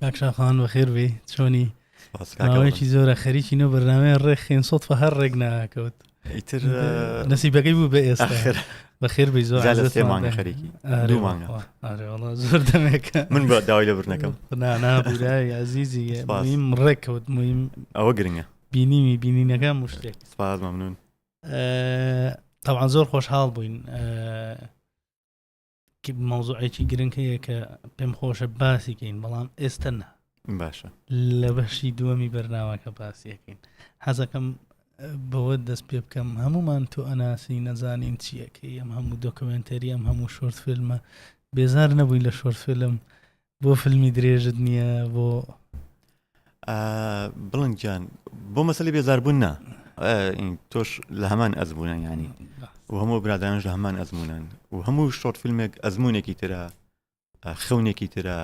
کاک شاخان بەخێر بێی چۆنی ماوەیەکی زۆرە خەریکی نۆ بەرنامەیە ڕێکخین سۆتفە هەر ڕێک ناکەوت ئیتر نسیبەکەی بوو بە ئێستا بەخێر بی زۆر سێ مانگە خەریکی دوو مانگە ئارێ وەڵا زۆر دەمێکە من بە داوای لە برنەکەم نا نا برای عزیزی مهم ڕێککەوت مهم ئەوە گرنگە بینیمی بینینەکە مشتێک سپاس مەمنون طبعا زۆر خۆشحاڵ بووین مەوزوعێکی گرنگ هەیە کە پێم خۆشە باسی کەین بەڵام ئێستا نا باشە لە بەشی دووەمی بەرناوەکە باسیەکەین حەزەکەم بەوە دەست پێ بکەم هەمومان تۆ ئەناسی نەزانین چیەکەی ئەم هەموو documentary ئەم هەموو short film ە بێزار نەبووی لە short film بۆ فیلمی درێژت نییە بۆ بڵند گیان بۆ مەسەلی بێزاربوون نا تۆش لە هەمان ئەزمونە ینی و هەموو برادانش لە هەمان ئەزمونن و هەموو short فیلمێک ئەزمونێکی ترە خەونێکی ترە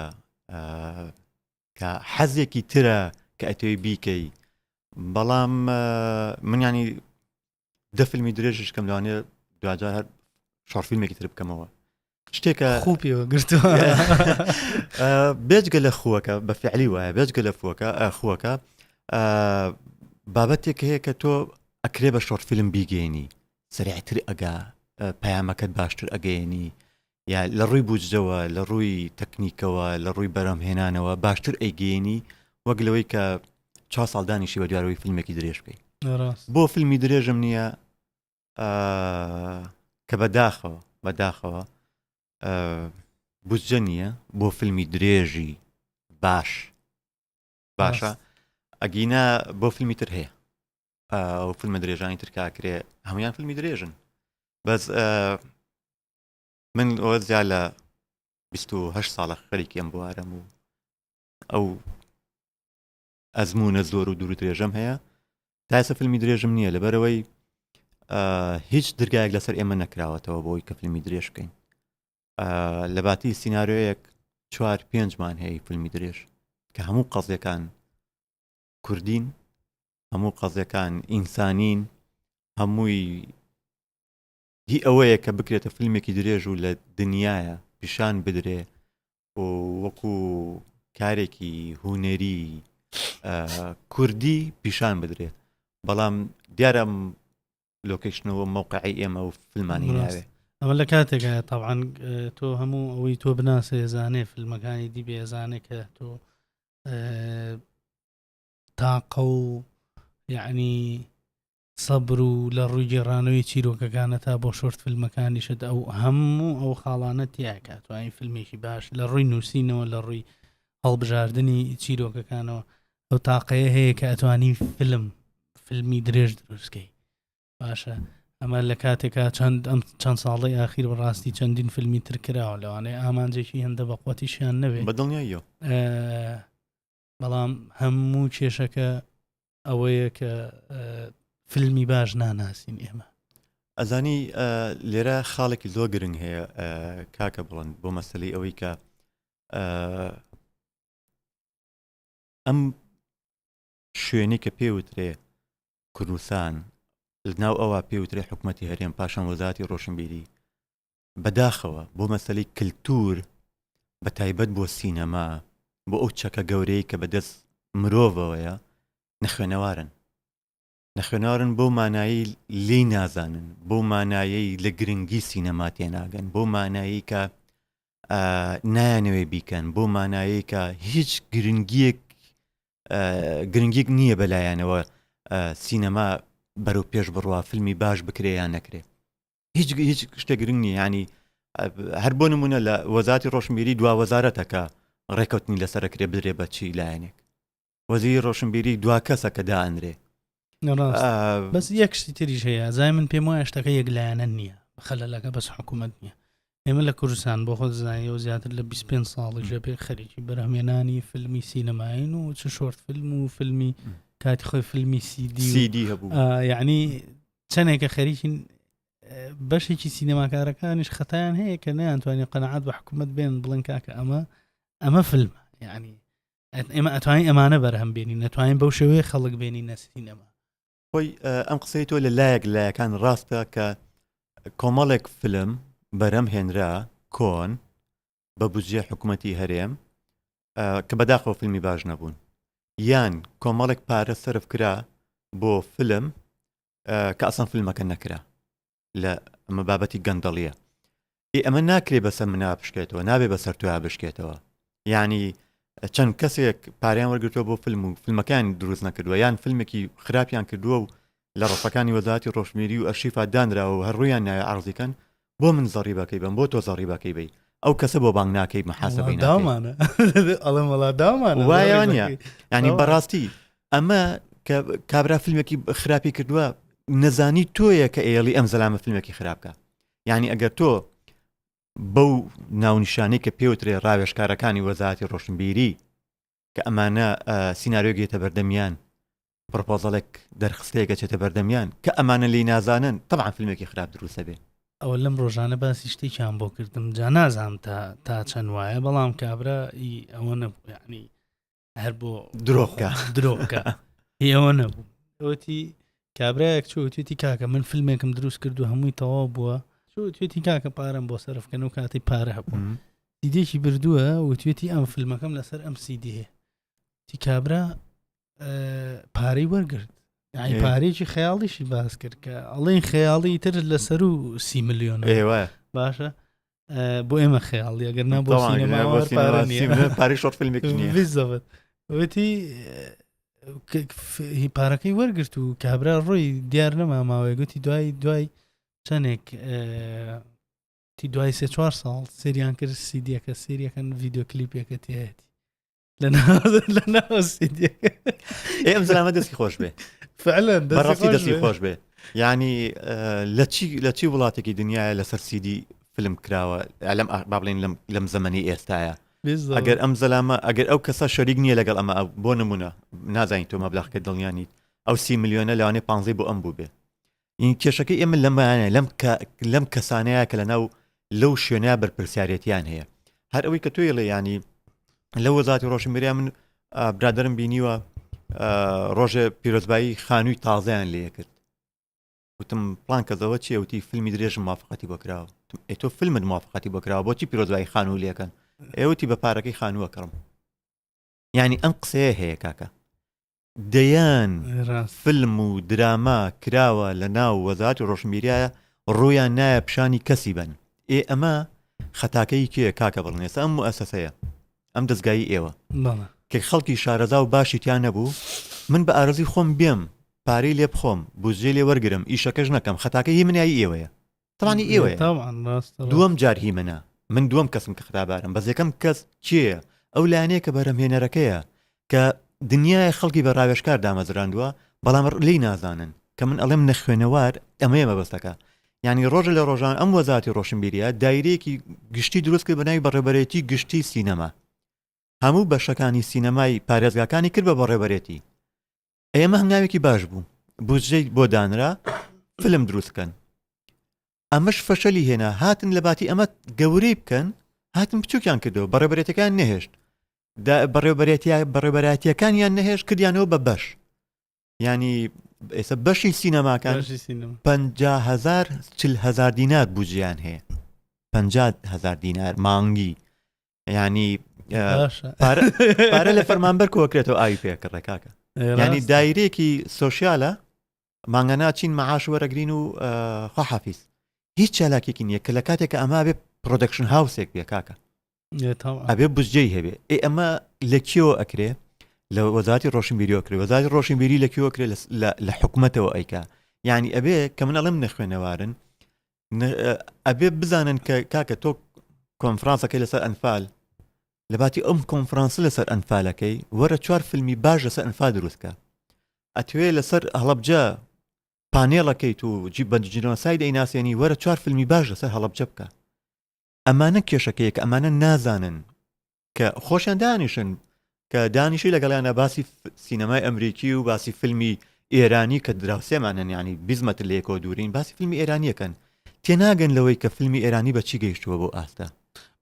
کە حەزێکی ترە کە ئەتەوێ بیکەی بەڵام من ینی دە فیلمی درێژش کەم لەوانەیە دواجار هەر short فیلمێکی تر بکەمەوە شتێکە خوو پێوە گرتووە بێجگە لە خووەکە بە فعلی وایە بێجگە لە فوەکە خووەکە بابەتێک هەیە کە تۆ ئەکرێ بە short film بیگەێنی سریعتر ئەگا پەیامەکەت باشتر ئەگەیەنی یا لە ڕووی بودجەوە لە ڕووی تەکنیکەوە لە ڕووی بەرەمهێنانەوە باشتر ئەیگەێنی وەک لەوەی کە چوار ساڵ دانیشی بە دوارەوەی فیلمێکی درێژ بکەی بۆ فیلمی درێژم نییە کە بەداخەوە بەداخەوە بودجە نییە بۆ فیلمی درێژی باش باشە ئەگینا بۆ فیلمی تر هەیە ئەو فیلمە درێژانی تر کاکرێ هەمویان فیلمی درێژن بەس من ئەوە زیا لە 28 ساڵە خەریکی ئەم بوارەم و ئەو ئەزمونە زۆر و دوور درێژەم هەیە تا ئێستا فیلمی درێژم نییە لەبەرەوەی هیچ درگایەک لەسەر ئێمە نەکراوەتەوە بۆی کە فیلمی درێژ بکەین لە باتی سینناریۆیەک چوار پێنجمان هەیە فیلمی درێژ کە هەموو قەزیەکان کوردین هەموو قەزیەکان ئینسانین هەمووی هی ئەوەیە کە بکرێتە فیلمێکی درێژ و لە دنیاە پیشان بدرێ و وەکو کارێکی هونەری کوردی پیشان بدرێت بەڵام دیارە لۆکەیشنەوە مەوقعی ئێمە و فیلمانی ناوێ ئەمە لە کاتێکە تاوان تۆ هەموو ئەوەی تۆ بناسێ زانێ فیلمەکانی دی بێزانێ کە تۆ تاقە و یعنی سەبر و لە ڕووی گێڕانەوەی چیرۆکەکانە تا بۆ شۆرت فیلمەکانیشت ئەو هەموو ئەو خاڵانە تیاکە توانین فیلمێکی باش لە ڕووی نووسینەوە لە ڕووی هەڵبژاردننی چیرۆکەکانەوە ئەو تاقەیە هەیە کە ئەتوانی فیلم فیلمی درێژ دروستکەی باشە ئەمە لە کاتێکا چەند ئەم چەند ساڵی ئاخیر بەڕاستی چەندین فیلمی تر کراوە لەوانەیە ئامانجێکی هەندە بەقوتیشیان نەبێت بەدڵنیاییەوە بەڵام هەموو کێشەکە ئەوەیە کە فیلمی باش ناناسین ئێمە. ئەزانی لێرە خاڵێکی زۆر گرنگ هەیە کاکە بڵند بۆ مەسلەی ئەوەی کە ئەم شوێنی کە پێوترێ کوردستان لەناو ئەوە پێوترێ حکوومەتتی هەرێم پاشان وەزاتی ڕۆشنبیری بەداخەوە بۆ مەسەلەی کلتور بە تایبەت بۆ سینەما بۆ ئەو چەکە گەورەی کە بەدەست مرۆڤەوەیە نەخوێنەوارن نەخوێنەوارن بۆ مانایی لی نازانن بۆ مانایەی لە گرنگی سینەما تێناگەن بۆ مانایی کە نایانەوێ بیکەن بۆ مانایەی کە هیچ گرنگیەک گرنگیک نییە بەلایەنەوە سینەما بەرەو پێش بڕوا فیلمی باش بکرێ یان نەکرێ هیچ هیچ شتێک گرنگ نییە ینی هەر بۆ نمونە لە وەزاتی ڕۆشنبیری دوا وەزارەتەکە ڕێکەوتنی لەسەرەکرێ بدرێ بە چی لایەنێک وەزیری ڕۆشنبیری دوا کەسە کە دائەنرێ بەس یەک شتی تریش هەیە زای من پێم وایە شتەکە یەکلایەنە نییە خەلەلەکە بەس حکوومەت نییە ئێمە لە کوردستان بۆ خۆ زانانی و زیاتر لە 25 ساڵی ژە پێ خەریکی بەرهەمێنانی فیلمی سینەماین و چ short film و فیلمی کاتی خۆی فیلمی سیدی سیدی هەبوو یعنی چەندێکە خەریکین بەشێکی سینەماکارەکانیش خەتایان هەیە کە نەیانتوانی قەنەعات بە حکوومەت بێن بڵێن کاکە ئەمە ئەمە فیلمە یعنی ئێمە ئەتوانین ئەمانە بەرهەم بێنین نەتوانین بەو شێوەیە خەڵک بێنین نە سینەما خۆی ئەم قسەی تۆ لە لایەک لایەکان ڕاستە کە کۆمەڵێک فلم بەرەم هێنرا کۆن بە بودجێ حکوومەتی هەرێم. کە بەداخەوە فیلمی باش نەبوون یان کۆمەڵێک پارە سەرف کرا بۆ فیلم کە ئەسان فیلمەکە نەکرا لە ئەمە بابەتی گەندەڵیە ئێ ئەمە ناکرێ بەسەر منا بشکێتەوە نابێ بەسەر تۆیا بشکێتەوە یعنی چەند کەسێک پاریان وەرگتووە بۆ فیلم و فیلمەکان دروست نەکردووە یان فیلمێکی خراپیان کردووە و لە ڕەفەکانی وەزارەتی ڕۆشنبیری و ئەرشیفا دانراوە و هەر ڕوویان نایە عەرزی کەن بۆ من زەڕیبەکەی بەم بۆ تۆ زەڕیبەکەی بەی ئەو کەسە بۆ بانگ ناکەی محاسبەی ناکەی داومانە ئەڵێم وەڵا داومانە وایە نییە زەڕیبەکەی. ینی ئەوە. بەڕاستی ئەمە کە کابرا فیلمێکی خراپی کردووە نەزانی تۆیە کە ئێڵی ئەم زەلامە فیلمێکی خراپکە یعنی ئەگەر تۆ بەو ناونیشانەی کە پێوترێ ڕاوێژکارەکانی وەزارەتی ڕۆشنبیری کە ئەمانە سیناریۆ گێتە بەردەمیان پرۆپۆزەڵێک دەرخستەیەک ئەچێتە بەردەمیان کە ئەمانە لێی نازانن تەبعەن فیلمێکی خراپ دروستە بێ. ئەوە لەم ڕۆژانە باسی شتێکیان بۆ کردم جا نازانم تا تا چەند وایە بەڵام کابرا ئی ئەوە نەبوو یعنی هەر بۆ درۆ بکە درۆ بکە هی ئەوە نەبوو وتی کابراەک چوو وتیتی کاکە من فیلمێکم دروست کرد و هەمووی تەواو بووە چوو وتیتی کاکە پارەم بۆ سەرف کەن و کاتی پارە هەبوو سیدێکی بردووە وتوێتی ئەم فیلمەکەم لەسەر ئەم سیدیه تی کابرا پارەی وەرگرت یعنی پارێکی خەیاڵیشی باس کرد کە ئەڵێن خەیاڵی تر لەسەر و سی میلیۆن باشە بۆ ئێمە خەیاڵی ئەگەر نا بۆ پارەی short فیلمێک بالضبط وتی پارەکەی وەرگرت و کابرا ڕۆی دیار نەما ماوەیە گوتی دوای دوای چەندێک تی دوای سێ چوار ساڵ سریان کرد سیدیەکە سریەکەن ڤیددیو کلیپێکە تایەتی لە ناو سیدیەکە ئێ ئەم زلامە دەستی خۆش بێ فعلا بەڕاستی دەستی خۆش بێ یعنی لە چی لە چی وڵاتێکی دنیاە لەسەر سیدی فیلم کراوە لەم با بڵێن لەم لەم زەمەنی ئێستاە ئەگەر ئەم زەلامە ئەگەر ئەو کەسە شەریک نییە لەگەڵ ئەمە بۆ نمونە نازانین تۆ مەبلغەکە دڵنیانیت ئەو سی ملیۆنە لەوانەیە پانزەی بۆ ئەم بوو بێ این کێشەکەی ئێمە لەمانە لەم لەم کەسانەیە کە لەناو لەو شوێنە بەرپرسیارەتیان هەیە هەر ئەوەی کە تۆی ڵێ ینی لە وەزاتی ڕۆشنبیریا من برادرم بینیوە ڕۆژێ پیرۆزبایی خانووی تازیان لێ کرد وتم پلان کەزەوە چیە وتی فیلمی درێژم موافقەتی بۆ کراوە ئێ تۆ فیلمت موافقەتی بۆ کراوە بۆچی پیرۆزبایی خانوو لەکەن ئێوتی بە پارەکەی خانووە کڕم یعنی ئەم قسەیە هەیە کاکە دەیان فیلم و دراما کراوە لە ناو وەزارەتی ڕۆشنبیریایە ڕوویان نایە پیشانی کەسی بەن ئێ ئەمە خەتاکەی کێ کاکە بڵێن ئێستا ئەم موئەسەسەیە ئەم دەزگایی ئێوە کە خەڵکی شارەزا و باشی تیا نەبوو من بە ئارەزوی خۆم بێم پارەی لێ بخۆم بودجەی لێ وەرگرم ئیشەکەش نەکەم خەتاکە هی منە یی ئێوەیە تەوانی ئێوەیە دووەم جار هی منە من دووەم کەسم کە خراپارم بەس یەکەم کەس کێیە ئەو لایەنەیە کە بەرهەمهێنەرەکەیە کە دنیای خەڵکی بە ڕاوێژکار دامەزراندووە بەڵام لێی نازانن کە من ئەڵێم نەخوێنەوار ئەمەیە مەبەستەکە یعنی ڕۆژە لە ڕۆژان ئەم وەزاتی ڕۆشنبیریە دایرەیەکی گشتی دروست کرد بە ناوی بەڕێوەبەرێتی گشتی سینەما هەموو بەشەکانی سینەمای پارێزگاکانی کرد بە بەڕێوەبەرێتی ئێمە هەنگاوێکی باش بوو بودجەی بۆ دانرا فیلم دروست بکەن ئەمەش فەشەلی هێنا هاتن لە باتی ئەمە گەورەی بکەن هاتن بچووکیان کردەوە بەڕێبەرێتەکان نەهێشت بەڕێبەراتیەکانیان نەهێشت کردیانەوە بە بەش ینی ئێستا بەشی سینەماکان 500 هزار دینار بودجیان هەیە 500 هزار دینار مانگی ینی پارە لە فەرمانبەر کۆکرێتەوە ئاوی پێکڕێ کاکە ینی دایرێکی سۆسیالە مانگەنا چین مەعاش وەرەگرین و خواحافیز هیچ چالاکێکی نییە کە لە کاتێک کە ئەمە بێ production house ێک بێ کاکە ئەبێ بودجەی هەبێ ئێ ئەمە لە کێوە ئەکرێ لە وەزارەتی ڕۆشنبیری ئەکرێ وەزارەتی ڕۆشنبیری لە کێوە کرێ لە حکوومەتەوە ئەیکا یعنی ئەبێ کە من ئەڵێم نەخوێنەوارن ئەبێ بزانن کە کاکە تۆ کۆنفرانسەکەی لەسەر ئەنفال لە باتی ئەم کۆنفرانسە لەسەر ئەنفالەکەی وەرە چوار فیلمی باش لەسەر ئەنفال دروستکە ئەتوێ لەسەر هەڵەبجە پانێڵەکەیت و جی بە جینۆساید ئەیناسێنی وەرە چوار فیلمی باش لەسەر هەڵەبجە بکە ئەمانە کێشەکەیە کە ئەمانە نازانن کە خۆشیان دانیشن کە دانیشی لەگەڵیانە باسی سینەمای ئەمریکی و باسی فیلمی ئێرانی کە دراوسێمانن ینی بیزمەتر لە یەکەوە دوورین باسی فیلمی ئێرانیەکەن تێناگەن لەوەی کە فیلمی ئێرانی بە چی گەیشتووە بۆ ئاستە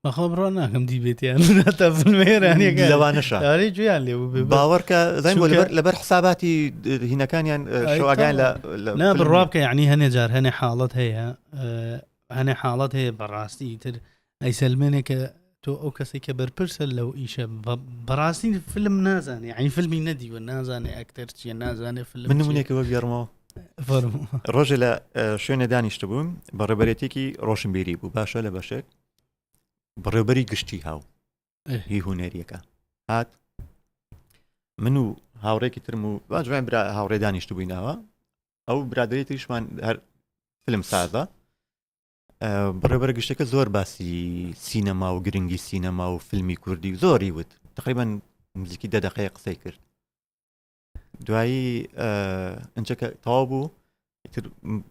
بەخۆ بڕۆ ناکەم دیبێتیان تا فیلمە ئێرانیەکە لەوانەشە ئارەی گوێیان لێ بوو بێ. باوەڕکە زانین بۆ چونکە- لەبەر لەبەر حساباتی هینەکانیان ئای شۆگان لە لە نا فیلم بڕوا بکە یعنی هەنێ جار هەنێ حاڵەت هەیە هەنێ حاڵەت هەیە بەڕاستی تر ئەیسەلمێنێ کە تۆ ئەو کەسێک کە بەرپرسە لەو ئیشە بەڕاستی فیلم نازانێ یعنی فیلمی نەدیوە نازانێ ئەکتەر چییە نازانێ فیلم من نمونێکە وەگەڕمەوە ڕۆژێ لە شوێنە دانیشت بووم بەڕێبەرێتێکی ڕۆشنبیری بوو باشە لە بەشێک بەڕێوبەری گشتی هاو هی هوەریەکە هات من و هاوڕێکی ترم و باجوان برا هاوڕێ دانیشت بووینەوە ئەو برادری تریشمان هەر فیلم سازە بەڕێوبەرە گشتەکە زۆر باسی سینەما و گرنگی سینەما و فیلمی کوردی و زۆری وت تقریبا نزیکی دە دقەیە قسەی کرد دوایی ئەنجەکە تەواو بوو تر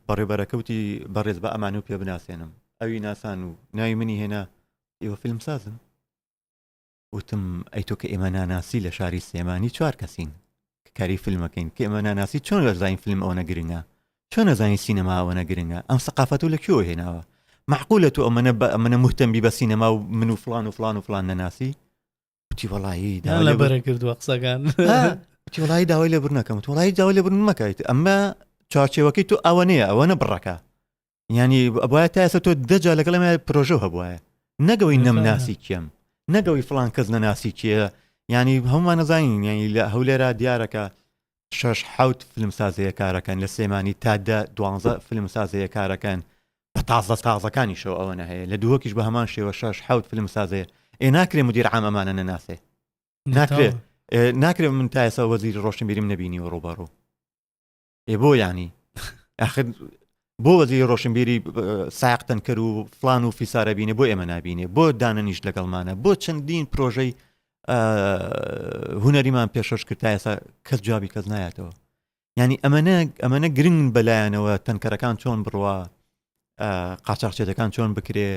بەڕێبەرەکەوتی بەڕێز بە ئەمان و پێ بناسێنم ئەوی ناسان و ناوی منی هێنا ئێوە فیلم سازن وتم ئەی تۆ کە ئێمە ناناسی لە شاری سلێمانی چوار کەسین کە کاری فیلمەکەین کە ئێمە ناناسی چۆن لەزانین فیلم ئەوەنە گرنگە چۆن ئەزانی سینەما ئەوەنە گرنگە ئەم سەقافەت لە کوێوە هێناوە معقولە تۆ ئەمەنە بە ئەمەنە مهتەم بی بە سینەما و من و فلان و فلان و فلان نەناسی وتی وەڵایی داوای لە بەرە کردووە قسەکان وتی وەڵایی داوای لێبوردن نەکەم وتی وەڵایی داوای لێبوردن مەکەیت ئەمە چوارچێوەکەی تۆ ئەوە نییە ئەوە نە بڕەکە ینی ئەبواە تا ئێستا تۆ دەجا لەگەڵ ئێمە پرۆژە هەبواە نەگەوەی نەمناسی کێم نەگەوەی فلان کەس نەناسی کێ ینی هەمومان نەزانین ینی لە هەولێرا دیارەکە شش حوت فیلم سازەیە کارەکەن لە سلێمانی تا دە دوانزە فیلم سازەیە کارەکەن بە تازە تازەکانیشەوە ئەوەنە هەیە لە دووەکیش بە هەمان شێوە شش حوت فیلم سازەیە ئێ ناکرێ مدیر عام ئەمانە نەناسێ ناکرێ ناکرێ من تا ئێستا وەزیری ڕۆشنبیریم نەبینیوە ڕووبەڕوو ئێ بۆ یانی ئاخر بۆ وەزیری ڕۆشنبیری سایق تەنکەر و فلان و فیسارە بینێ بۆ ئێمە نابینێ بۆ دانەنیشت لەگەڵمانە بۆ چەندین پرۆژەی هوەریمان پێشەش کرد تا ئێستا کەس جوابی کەس نایەتەوە ینی ئەمەنە ئەمەنە گرنگ بەلایەنەوە تەنکەرەکان چۆن بڕوا قاچاخچێتەکان چۆن بکرێ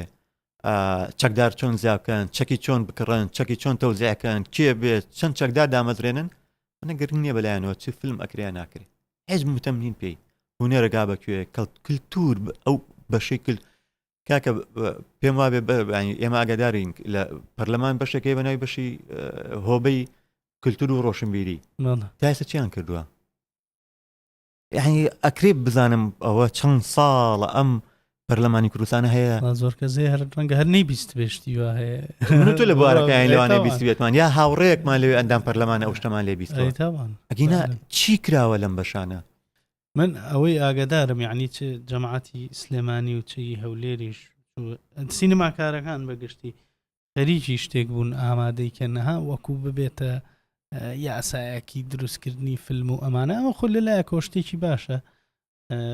چەکدار چۆن زیا بکەن چەکی چۆن بکڕن چەکی چۆن تەوزیعکەن کێ بێت چەند چەکدار دامەزرێنن منە گرنگ نییە بەلایەنەوە چ فیلم ئەکرێ ناکرێ هیچ متەم نین پێی هوەرەگا بەکوێ کللتور ئەو بەشەی کل کاکە پێم وابێ ئێمە ئاگادارین لە پەرلەمان بەشێکی بە ناوی بەشی هۆبەی کللتور و ڕۆشنبیری تا ئێستا چیان کردووە یعنی ئەکرێ بزانم ئەوە چەند ساڵە ئەم پەرلەمانی کوردستانە هەیە زۆر کەس هەیە هەر ڕەنگە هەر نەیبیست بێشتی وا هەیە من تۆ لە بوارەکەیان لەوانەیە بیستبێتمان یا هاوڕێیەکمان لەوێ ئەندام پەرلەمانە ئەو شتەمان لێ بیستوە ئەگینا چی کراوە لەم بەشانە من ئەوەی ئاگادارم یعنی چ جەماعەتی سلێمانی و چی هەولێریش سینەماکارەکان بەگشتی خەریکی شتێک بوون ئامادەی کە نەها وەکو ببێتە یاسایەکی دروستکردنی فیلم و ئەمانە ئەمە خۆ لەلایەکەوە شتێکی باشە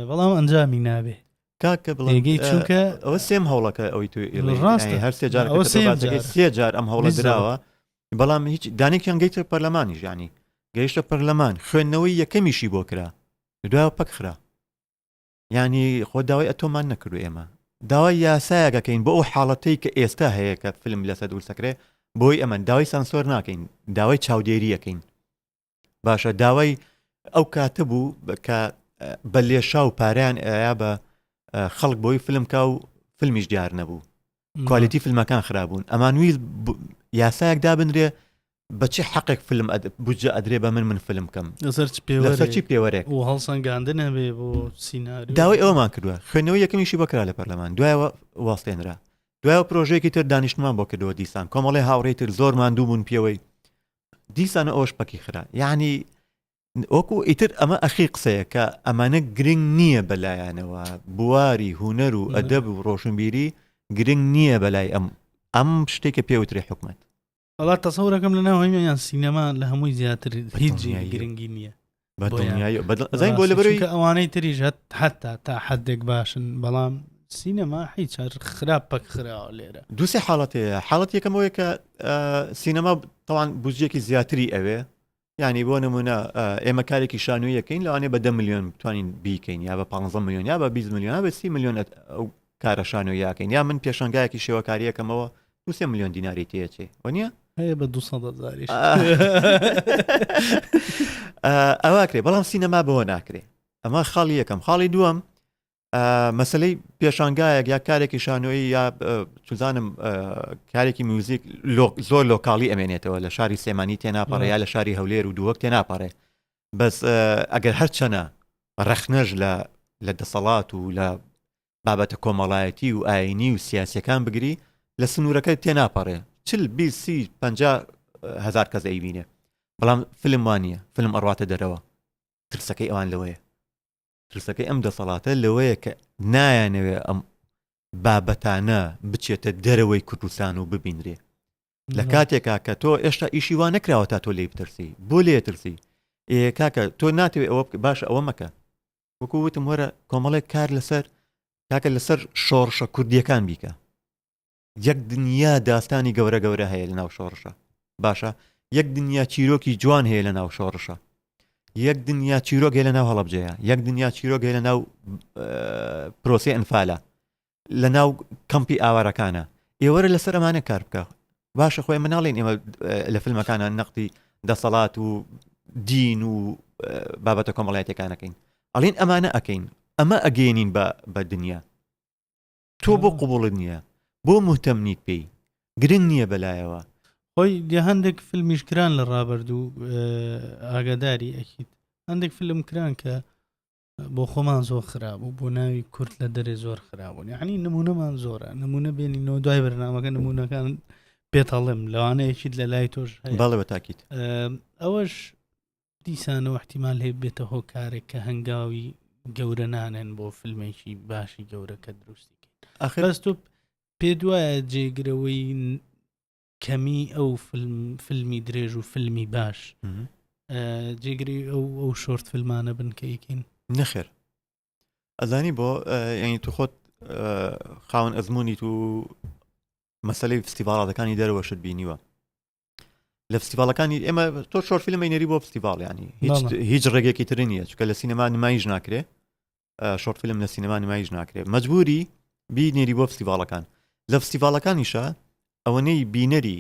بەڵام ئەنجامی نابێ کاکە بڵێگەی چونکە ئەوە سێم هەوڵەکە ئەوەی تو ڕاستە هەر سێ جار ئەوە سێ جار ئەم هەوڵە دراوە بەڵام هیچ دانێکیان گەیتە پەرلەمانی ژیانی گەیشتە پەرلەمان خوێندنەوەی یەکەمیشی بۆ کرا دوای پەک خرا یانی خۆ داوای ئەتۆمان نەکردو ئێمە داوای یاسایەک ئەکەین بۆ ئەو حاڵەتەی کە ئێستا هەیە کە فیلم لەسەر دروست ئەکرێ بۆی ئەمە داوای سانسۆر ناکەین داوای چاودێری ئەکەین باشە داوای ئەو کاتە بوو کە بە لێشا و پاریان ئایا بە خەڵک بۆی فیلم کا و فیلمیش دیار نەبوو quality فیلمەکان خرابوون ئەمانویست یاسایەک دابنرێ بە چ حەقێک فیلم بودجە ئەدرێ بە من من فیلم بکەم لەسەر چ لەسەر چی پێوەرێک و هەڵسەنگاندن هەبێ بۆ سیناریۆ داوای ئەومان کردووە خوێندنەوەی یەکەمیشی بۆ کرا لە پەرلەمان دوایەوە واستێنرا دوایەوە پرۆژەیەکی تر دانیشتمان بۆ کردەوە دیسان کۆمەڵی هاوڕێی تر زۆر ماندوو بوون پێوەی دیسانە ئەوش پەکی خرا یعنی وەکو ئیتر ئەمە ئەخی قسەیە کە ئەمانە گرنگ نییە بەلایانەوە بواری هوەر و ئەدەب و ڕۆشنبیری گرنگ نییە بەلای ئەم ئەم شتێکە پێوترێ حکومت وەڵا تەسەورەکەم لە ناو هەمیان سینەما لە هەمووی زیاتر هیچ گرنگی نییە بۆ لەبەرەوەی ئەوانەی تریش هەت حتا تا حدێک باشن بەڵام سینەما هیچ هەر خراپ پەک خراوە لێرە دووسێ حاڵەت هەیە حاڵەت یەکەمەوەی کە سینەما تەوان بودجەیەکی زیاتری ئەوێ یعنی بۆ نمونە ئێمە کارێکی شانویەکەین لەوانێ بە 10 میلیۆن بتوانین بیکەین یا بە 15 میلیۆن یا بە 20 میلیۆن بە 30 میلیۆن ئەو کارە شانۆییاکەین یا من پێشانگایەکی شێوەکاریەکەمەوە دوسێ میلیۆن دیناری تێچێ وە نیە هەیە بە 200 هزاریش ئەوە کرێ بەڵام سینەما بەوە ناکرێ ئەمە خاڵی یەکەم خاڵی دووەم مەسلەی پێشانگایەک یا کارێکی شانۆیی یا چزانم کارێکی میوزیک زۆر local ی ئەمێنێتەوە لە شاری سلێمانی تێناپەڕێ یا لە شاری هەولێر و دووەک تێناپەڕێ بەس ئەگەر هەرچەنە ڕەخنەش لە لە دەسەڵات و لە بابەتە کۆمەڵایەتی و ئاینی و سیاسەکان بگری لە سنوورەکە تێناپەڕێ. چل بی سی 50 هزار کەس ئەیبینێ بەڵام فیلم وانە فیلم ئەڕاتە دەرەوە ترسەکەی ئەوان لەوەیە ترسەکەی ئەم دەسەڵاتە لەوەیە کە نایانەوێ ئەم بابەتانە بچێتە دەرەوەی کوردستان و ببینرێ لە کاتێکا کە تۆ ئێشتا ئیشی وا نەکراوە تا تۆ لێی بترسی بۆ لێ ترسی ئێ کاکە تۆ ناتەوێ ئەوە باشە ئەوە مەکە وەکو وتم وەرە کۆمەڵێک کار لەسەر کاکە لەسەر شۆڕشە کوردیەکان بیکە یەک دنیا داستانی گەورە گەورە هەیە لە ناو شۆڕشە باشە یەک دنیا چیرۆکی جوان هەیە لە ناو شۆڕشە یەک دنیا چیرۆک هەیە لە ناو هەڵەبجەیە یەک دنیا چیرۆک هەیە لە ناو پرۆسی ئەنفالە لە ناو کەمپی ئاوارەکانە ئێوەرە لەسەر ئەمانە کار بکە باشە خۆی مناڵین ئێمە لە فیلمەکانە نەقتی دەسەڵات و دین و بابەتە کۆمەڵایەتەکانەکەین ئەڵین ئەمانە ئەەکەین ئەمە ئەگەێنین بە بە دنیا تۆ بۆ قوبڵت نییە بۆ مهتەم نیت پێی گرنگ نییە بەلایەوە خۆی لە هەندێک فیلمیش کران لە ڕابردوو ئاگاداری ئەکیت هەندێک فیلم کران کە بۆ خۆمان زۆر خراپ بوو بۆ ناوی کورد لە دەرێ زۆر خراپبوون یعنی نمونەمان زۆرە نمونە بێنینەوە دوای بەرنامەکە نمونەکان پێتەڵێم لەوانەیەکیت لە لای تۆش بەڵێ بە تاکیت ئەوەش دیسانەوە احتیمال هەیە بێتە هۆکارێک کە هەنگاوی گەورە نانێن بۆ فیلمێکی باشی گەورە کە دروستی بەس تۆ پێ دوایە جێگرەوەی کەمی ئەو فیلمی درێژ و فیلمی باش جێگری ئەو ئەو شۆرت فیلمانە بن کە یکین نەخێر ئەزانی بۆ ینی تو خۆت خاوەن ئەزمموی تو مەسلەی فستیڤاڵاتەکانی دەرەوەشت بینیوە لە فستیڤالەکانی ئێمە تۆ short فیلمی نێری بۆ فستیڤال ینی هیچ ڕێگەێکی تر نییە چکە لە سینەما نمایش ناکرێ short film لە سینەما نمایش ناکرێت مەجبوری بینێری بۆ فستیڤالەکان لە فستیڤالەکانیشە ئەوەنەی بینەری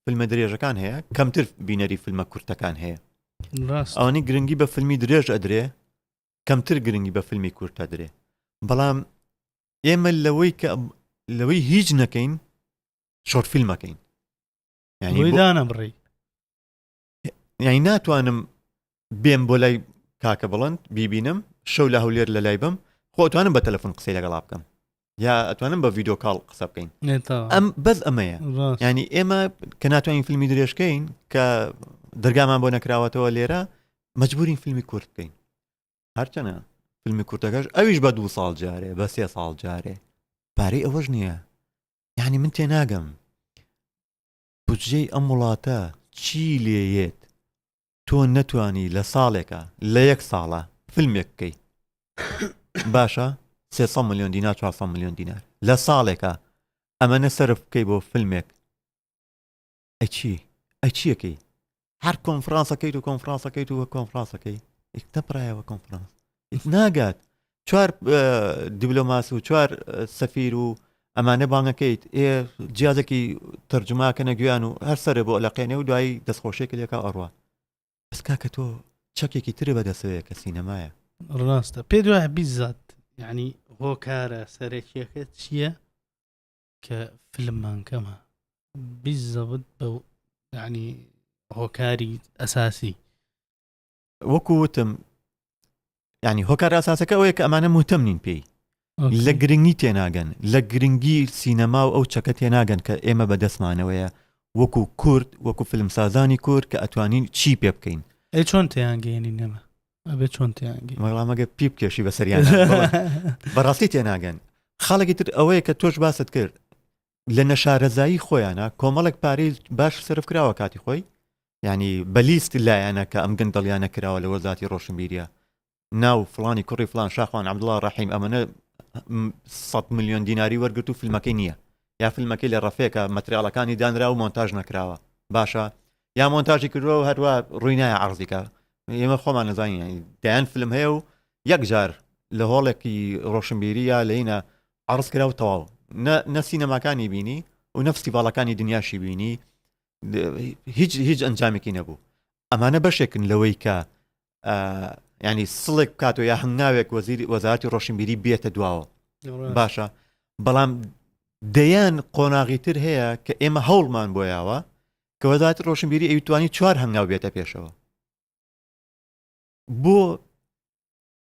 فیلمە درێژەکان هەیە کەمتر بینەری فیلمە کورتەکان هەیە ئەوەنەی گرنگی بە فیلمی درێژ ئەدرێ کەمتر گرنگی بە فیلمی کورتە درێ بەڵام ئێمە لەوەی کە لەوەی هیچ نەکەین short فیلمەکەین یعنی دانە بڕی یعنی ناتوانم بێم بۆ لای کاکە بڵند بیبینم شەو لە هەولێر لە لای بم خۆ ئەتوانم بە تەلەفۆن قسەی لەگەڵا بکەم یا ئەتوانم بە video call قسە بکەین ئەم بەس ئەمەیە ینی ئێمە کە ناتوانین فیلمی درێژکەین کە دەرگامان بۆ نەکراوەتەوە لێرە مەجبورین فیلمی کورت بکەین هەرچەنە فیلمی کورتەکەش ئەویش بە دو ساڵ جارێ بە سێ ساڵ جارێ پارەی ئەوەش نییە یعنی من تێناگەم بودجەی ئەم وڵاتە چی لێیەت تۆ نەتوانی لە ساڵێکا لە یەک ساڵا فیلمێک بکەی باشە 300 میلیۆن دینار 400 میلیۆن دینار لە ساڵێکا ئەمەنە سەرف بکەی بۆ فیلمێک ئەچی ئەچیەکەی هەر کۆنفرانسەکەیت و کۆنفرانسەکەیت و کۆنفرانسەکەی نەپرایەوە کۆنفرانس ناگات چوار دیبلۆماس و چوار سەفیر و ئەمانە بانگەکەیت ئێ جیازێکی تەرجماکەنە گویان و هەر سەرێ بۆ لەقێنێ و دوایی دەستخۆشێک لێکا ئەڕوا بەس کاکە تۆ چەکێکی ترە بەدەسەوەیە کە سینەمایە. ڕاستە پێ دوایە بیزات یعنی هۆکارە سەرەکیەکە چییە کە فیلممان کەمە بیزەبت بە یعنی هۆکاری ئەساسی وەکو وتم ینی هۆکار ئاساسەکە ئەوەیە کە ئەمانە مهتەم نین پێی لە گرنگی تێناگەن لە گرنگی سینەما و ئەو چەکە تێناگەن کە ئێمە بەدەستمانەوەیە وەکو کورد وەکو فیلمسازانی کورد کە ئەتوانین چی پێ بکەین ئەی چۆن تیانگەێنین ئێمە ئەبێ چۆن تیانگەین وەڵامەگە پی بکێشی بەسەریان بەڕاستی تێناگەن خاڵێکی تر ئەوەیە کە تۆش باست کرد لە نەشارەزایی خۆیانە کۆمەڵێک پارەی باش سرف کراوە کاتی خۆی ینی بەلیست لایەنە کە ئەم گەندەڵیانە کراوە لە وەزاتی ڕۆشنبیریە ناو فلانی کوڕی فلان شاخوان عبدڵا ڕەحیم ئەمەنە 100 میلیۆن دیناری وەرگرت و فیلمەکەی نییە یا فیلمەکەی لە ڕەفێکە مەتریاڵەکانی دانرا و مۆنتاژ نەکراوە باشە یا مۆنتاژی کردووە و هەروە ڕووی نایە عرضیکە ئێمە خۆمان نەزانین دایان فیلم هەیە و یەک جار لە هۆڵێکی ڕۆشنبیری یا لەینە عەڕز کرا و تەواو نە نە سینەماکانی بینی و نە فستیڤاڵەکانی دنیاشی بینی هیچ هیچ ئەنجامێکی نەبوو ئەمانە بەشێکن لەوەی کە ینی سڵێک بکاتەوە یا هەنگاوێک وەزیری وەزارتی ڕۆشنبیری بێتە دواوە باشە بەڵام دەیان قۆناغی تر هەیە کە ئێمە هەوڵمان بۆیاوە کە وەزارەتی ڕۆشنبیری ئەوتوانی چوار هەنگاو بێتە پێشەوە بۆ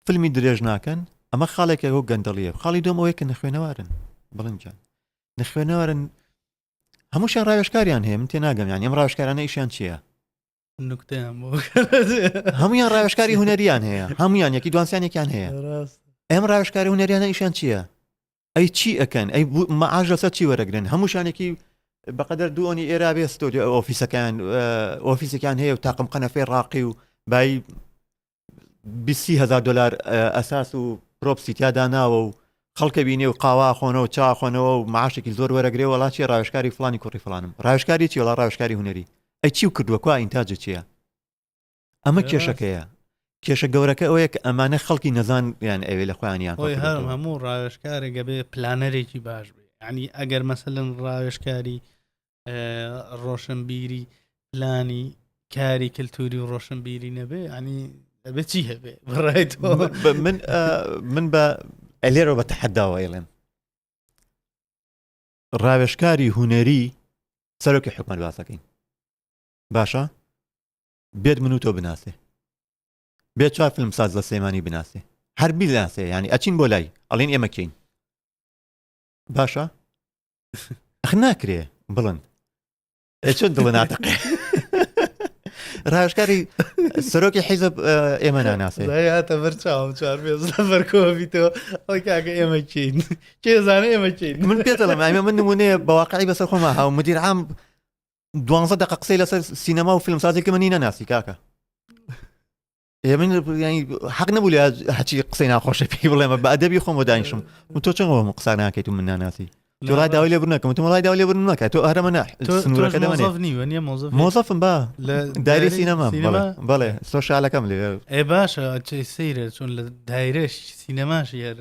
فیلمی درێژ ناکەن ئەمە خاڵێکە بۆ گەندەڵیە خاڵی دوم ئەوەیە کە نەخوێنەوارن بڵنجان نەخوێنەوارن. هەمووشیان ڕاوێژکاریان هەیە من تێناگەم یانی ئەم ڕاوێژکارانە ئیشیان چییە؟ نوکتەیان بۆ هەمویان ڕاوێژکاری هونەریان هەیە هەمویان یەکی دوانسیانێکیان هەیە ئەم ڕاوێژکاری هونەریانە ئیشیان چییە؟ ئەی چی ئەکەن ئەی مەعاش لەسەر چی وەرەگرن هەمووشانێکی بەقەدەر دووەنی ئێرا بێ ستۆدیۆ ئۆفیسەکان ئۆفیسێکیان هەیە و تاقم قەنەفەی ڕاقی و بای 20 هزار دلار ئەساس و props ی تیادا ناوە و خەڵکە بینێ و قاوا خۆنەوە چا خۆنەوە و معاشێکی زۆر وەرەگرێ وەڵا چی ڕاوێژکاری فلانی کوڕی فلانم ڕاوێژکاری چی وڵا ڕاوێژکاری هونەری ئەی چی و کردووە کوا ئینتاجە چییە ئەمە کێشەکەیە کێشە گەورەکە ئەوەیە کە ئەمانە خەڵکی نەزان یان ئەوێ لە خۆیان یان خۆی هەر هەموو ڕاوێژکارێک گەبێ planner ێکی باش بێ ینی ئەگەر مەسەلەن ڕاوێژکاری ڕۆشنبیری پلانی کاری کللتوری و ڕۆشنبیری نەبێ ینی ئەبێ چی هەبێ بەڕای من من بە ئەلێرەوە بە تەحەداوە ئەیڵێم ڕاوێژکاری هونەری سەرۆکی حکومەت باسەکەین باشە بێت من و تۆ بناسێ بێت چوار فیلم ساز لە سلێمانی بناسێ هەر بیناسێ ینی ئەچین بۆ لای ئەڵین ئێمە کەین باشە ئەخ ناکرێ بڵند چۆن دڵە ناتەقێ ڕاوێژکاری سەرۆکی حیزب ئێمە ناناسێ هاتە بەر چاوم چوار پێ لەبەر کۆبیتەوە ئەو کاکە ئێمە کێین کێ زانێ ئێمە کێین من پێ دەڵێم ئەمە من نمونەیە بە واقعی بەسەر خۆما هاو مدیر عام دوانزە دقە قسەی لەسەر سینەما و فیلمسازی کە منی نەناسی کاکە من حەق نەبوو لە هەچی قسەی ناخۆشە پێی بڵێمە بە ئەدەبی خۆم بۆ دانیشم و تۆ چۆن بۆ قسە ناکەیت و من ناناسی تۆ ڕای داوای لێ بردنەکەم تۆ وڵای داوای لێ بردن نەکە تۆ ئەرەمە نە سنوورەکە دەمەنێ مۆزەفم با لە دایرەی سینەما بەڵێ سۆشالەکەم لێ ئێ باشە سەیرە چۆن لە دایرەش سینەماش هەر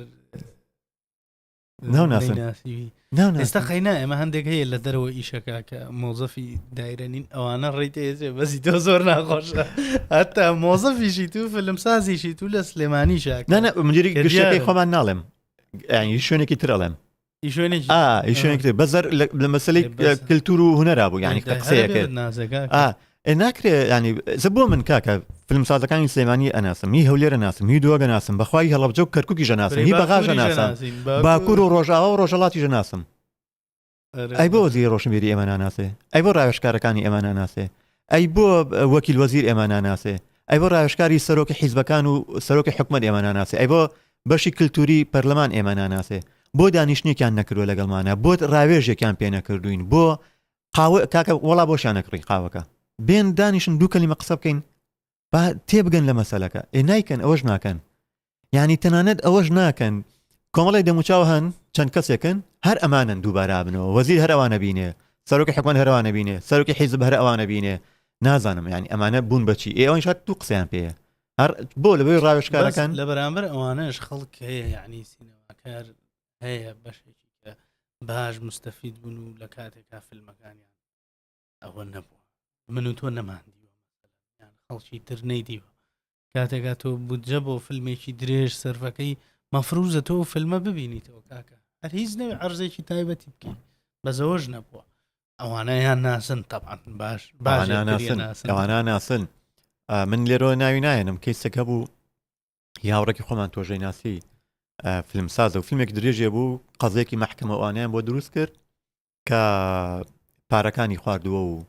ئێستا قەینا ئێمە هەندێک هەیە لە دەرەوە ئیشەکە کە مۆزەفی دایرە نین ئەوانە ڕێی تێزێ بەزی تۆ زۆر ناخۆشە هەتا مۆزەفیشی تو فیلمسازیشی تو لە سلێمانی شاک مدیری گشتەکەی خۆمان ناڵێم ینی شوێنێکی تر ئەڵێم شوێنێک تر بەزەر لە مەسلەی کللتور و هوەرا بوو ینی قسەیە کرد ناکرێ ینی زە بۆ من کاکە فیلمسازەکانی سلێمانی ئەناسم هی هەولێرە ناسم هی دووەگە ناسم بەخوای هەڵەبجە و کەرکوکی ژەناسم هی بەغاژە ناسم باکوور و ڕۆژاوا و ڕۆژەڵاتی ژەناسم ئەی بۆ وەزیری ڕۆشنبیری ئێمە ناناسێ ئەی بۆ ڕاوێژکارەکانی ئێمە ناناسێ ئەی بۆ وەکیل وەزیر ئێمە ناناسێ ئەی بۆ ڕاوێژکاری سەرۆکی حیزبەکان و سەرۆکی حکومەت ئێمە ناناسێ ئەی بۆ بەشی کللتوری پەرلەمان ئێمە ناناسێ بۆ دانیشتێکیان نەکردووە لەگەڵمانە بۆ ڕاوێژێکیان پێ نەکردوین بۆ قاوە کاکە وەڵا بۆشیان نەکڕی قاوەکە بێن دانیشن دوو کەلیمە قسە بکەین با تێبگەن لە مەسەلەکە ئێ نایکەن ئەوەش ناکەن یعنی تەنانەت ئەوەش ناکەن کۆمەڵی دەموچاو هەن چەند کەسێکن هەر ئەمانن دووبارە بنەوە وەزیر هەر ئەوانە بینێ سەرۆکی حکومەت هەر ئەوانە بینێ سەرۆکی حیزب هەر ئەوانە بینێ نازانم یعنی ئەمانە بوون بەچی ئێ ئەوانیش هەر دوو قسەیان پێیە هەر بۆ لەبەی ڕاوێژکارەکان لە بەرامبەر ئەوانەش خەڵک هەیە یعنی سینەماکار هەیە بەشێکی کە باش مستەفید بوون و لە کاتێکا فیلمەکانیان ئەوە نەبووە من و تۆ نەماندیوە یان خەڵکی تر نەیدیوە کاتێکا تۆ بودجە بۆ فیلمێکی درێژ سەرفەکەی مەفروزە تۆ فیلمە ببینیتەوە کاکە هەر هیچ نەوێ عەرزێکی تایبەتی بکەیت بەزەوەش نەبووە ئەوانەیان ناسن تەبعەن باش باش ئەوانە ناسن من لێرەوە ناوی نایەنم کەیسەکە بوو هاوڕێکی خۆمان تۆژەی ناسی فیلم سازە و فیلمێک درێژێ بوو قەزێکی مەحکەمە ئەوانیان بۆ دروست کرد کە پارەکانی خواردووە و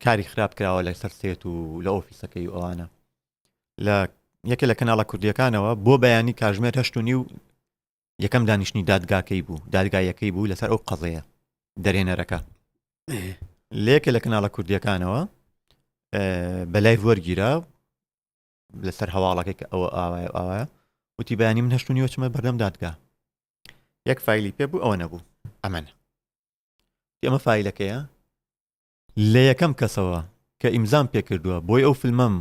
کاری خراپ کراوە لە سەر set و لە ئۆفیسەکەی و ئەوانە لە یەکێ لە کەناڵە کوردیەکانەوە بۆ بەیانی کاژمێر هەشت و نیو یەکەم دانیشتنی دادگاکەی بوو دادگایەکەی بوو لەسەر ئەو قەزەیە دەرێنەرەکە لەیەکە لە کەناڵە کوردیەکانەوە بە live وەرگیرا لەسەر هەواڵەکەی کە ئەوە ئاوایە ئاوایە وتی بەیانی من هەشت و نیوە چمە بەردەم دادگا یەک فایلی پێ بوو ئەوە نەبوو ئەمەە ئەمە فایلەکەیە لە یەکەم کەسەوە کە ئیمزام پێکردووە بۆی ئەو فیلمەم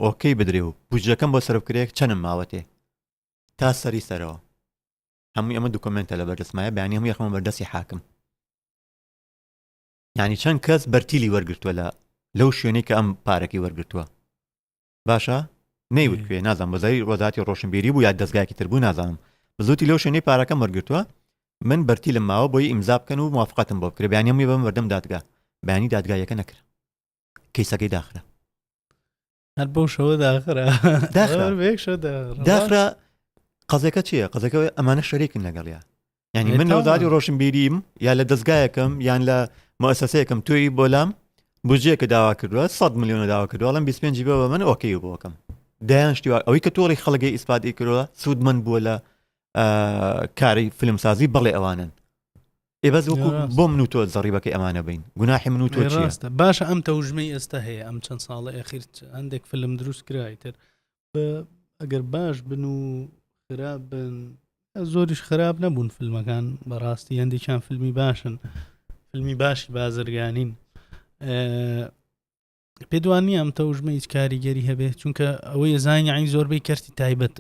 okay بدرێ و بودجەکەم بۆ سەرف کرێک چەنم ماوەتێ تا سەری سەرەوە هەمووی ئەمە دوکۆمنتە لە بەردەستمایە بەیانی هەموو یەخەمە بەردەستی حاکم یعنی چەند کەس بەرتیلی وەرگتووە لە لەو شوێنەی کە ئەم پارەکەی وەرگتووە باشە نەیوت کوێ نازانم وەزاری وەزارەتی ڕۆشنبیری بوو یا دەستگایەکی تر بوو نازانم بزوتی لەو شوێنەی پارەکەم وەرگرتووە من بەرتیلم ماوە بۆی ئیمزا بکەن و موافقەتم بۆ بکرێ بەیانی هەمووی بەم بەردەم دادگا بەیانی دادگایەکە نەکرا کەیسەکەی داخرا هەر بەو شەوە داخرا داخرا داخرا قەزەکە چییە قەزەکە ئەمانە شەریکن لەگەڵیا. یعنی من لەوزاری ڕۆشنبیریم یا لە دەستگایەکەم یان لە مؤسسەیەکم توی بۆ لام بجێکە داوا کردووە 100 میلیۆنە داوا کردووە ئەڵم 25 بە من okay بۆکەم دایان شتیوا ئەوەی کە تۆڕی خەڵگەی ئیسپادی کردووە سوودمەند بووە لە کاری فیلمسازی بەڵێ ئەوانن ئێ بەس وەکو بۆ من و تۆ زەڕیبەکەی ئەمانە بین گوناحی من و تۆ ڕاستە باشە ئەم تەوژمەی ئێستا هەیە ئەم چەند ساڵە ئەخیر هەندێک فیلم دروست کرایتر ئەگەر باش بن و خراپ بن زۆریش خراپ نەبوون فیلمەکان بەڕاستی هەندێکیان فیلمی باشن فیلمی باشی بازرگانین پێ دوان نییە ئەم تەوژمە هیچ کاریگەری هەبێت چونکە ئەوەی زانانی عین زۆربەی کەرتی تایبەت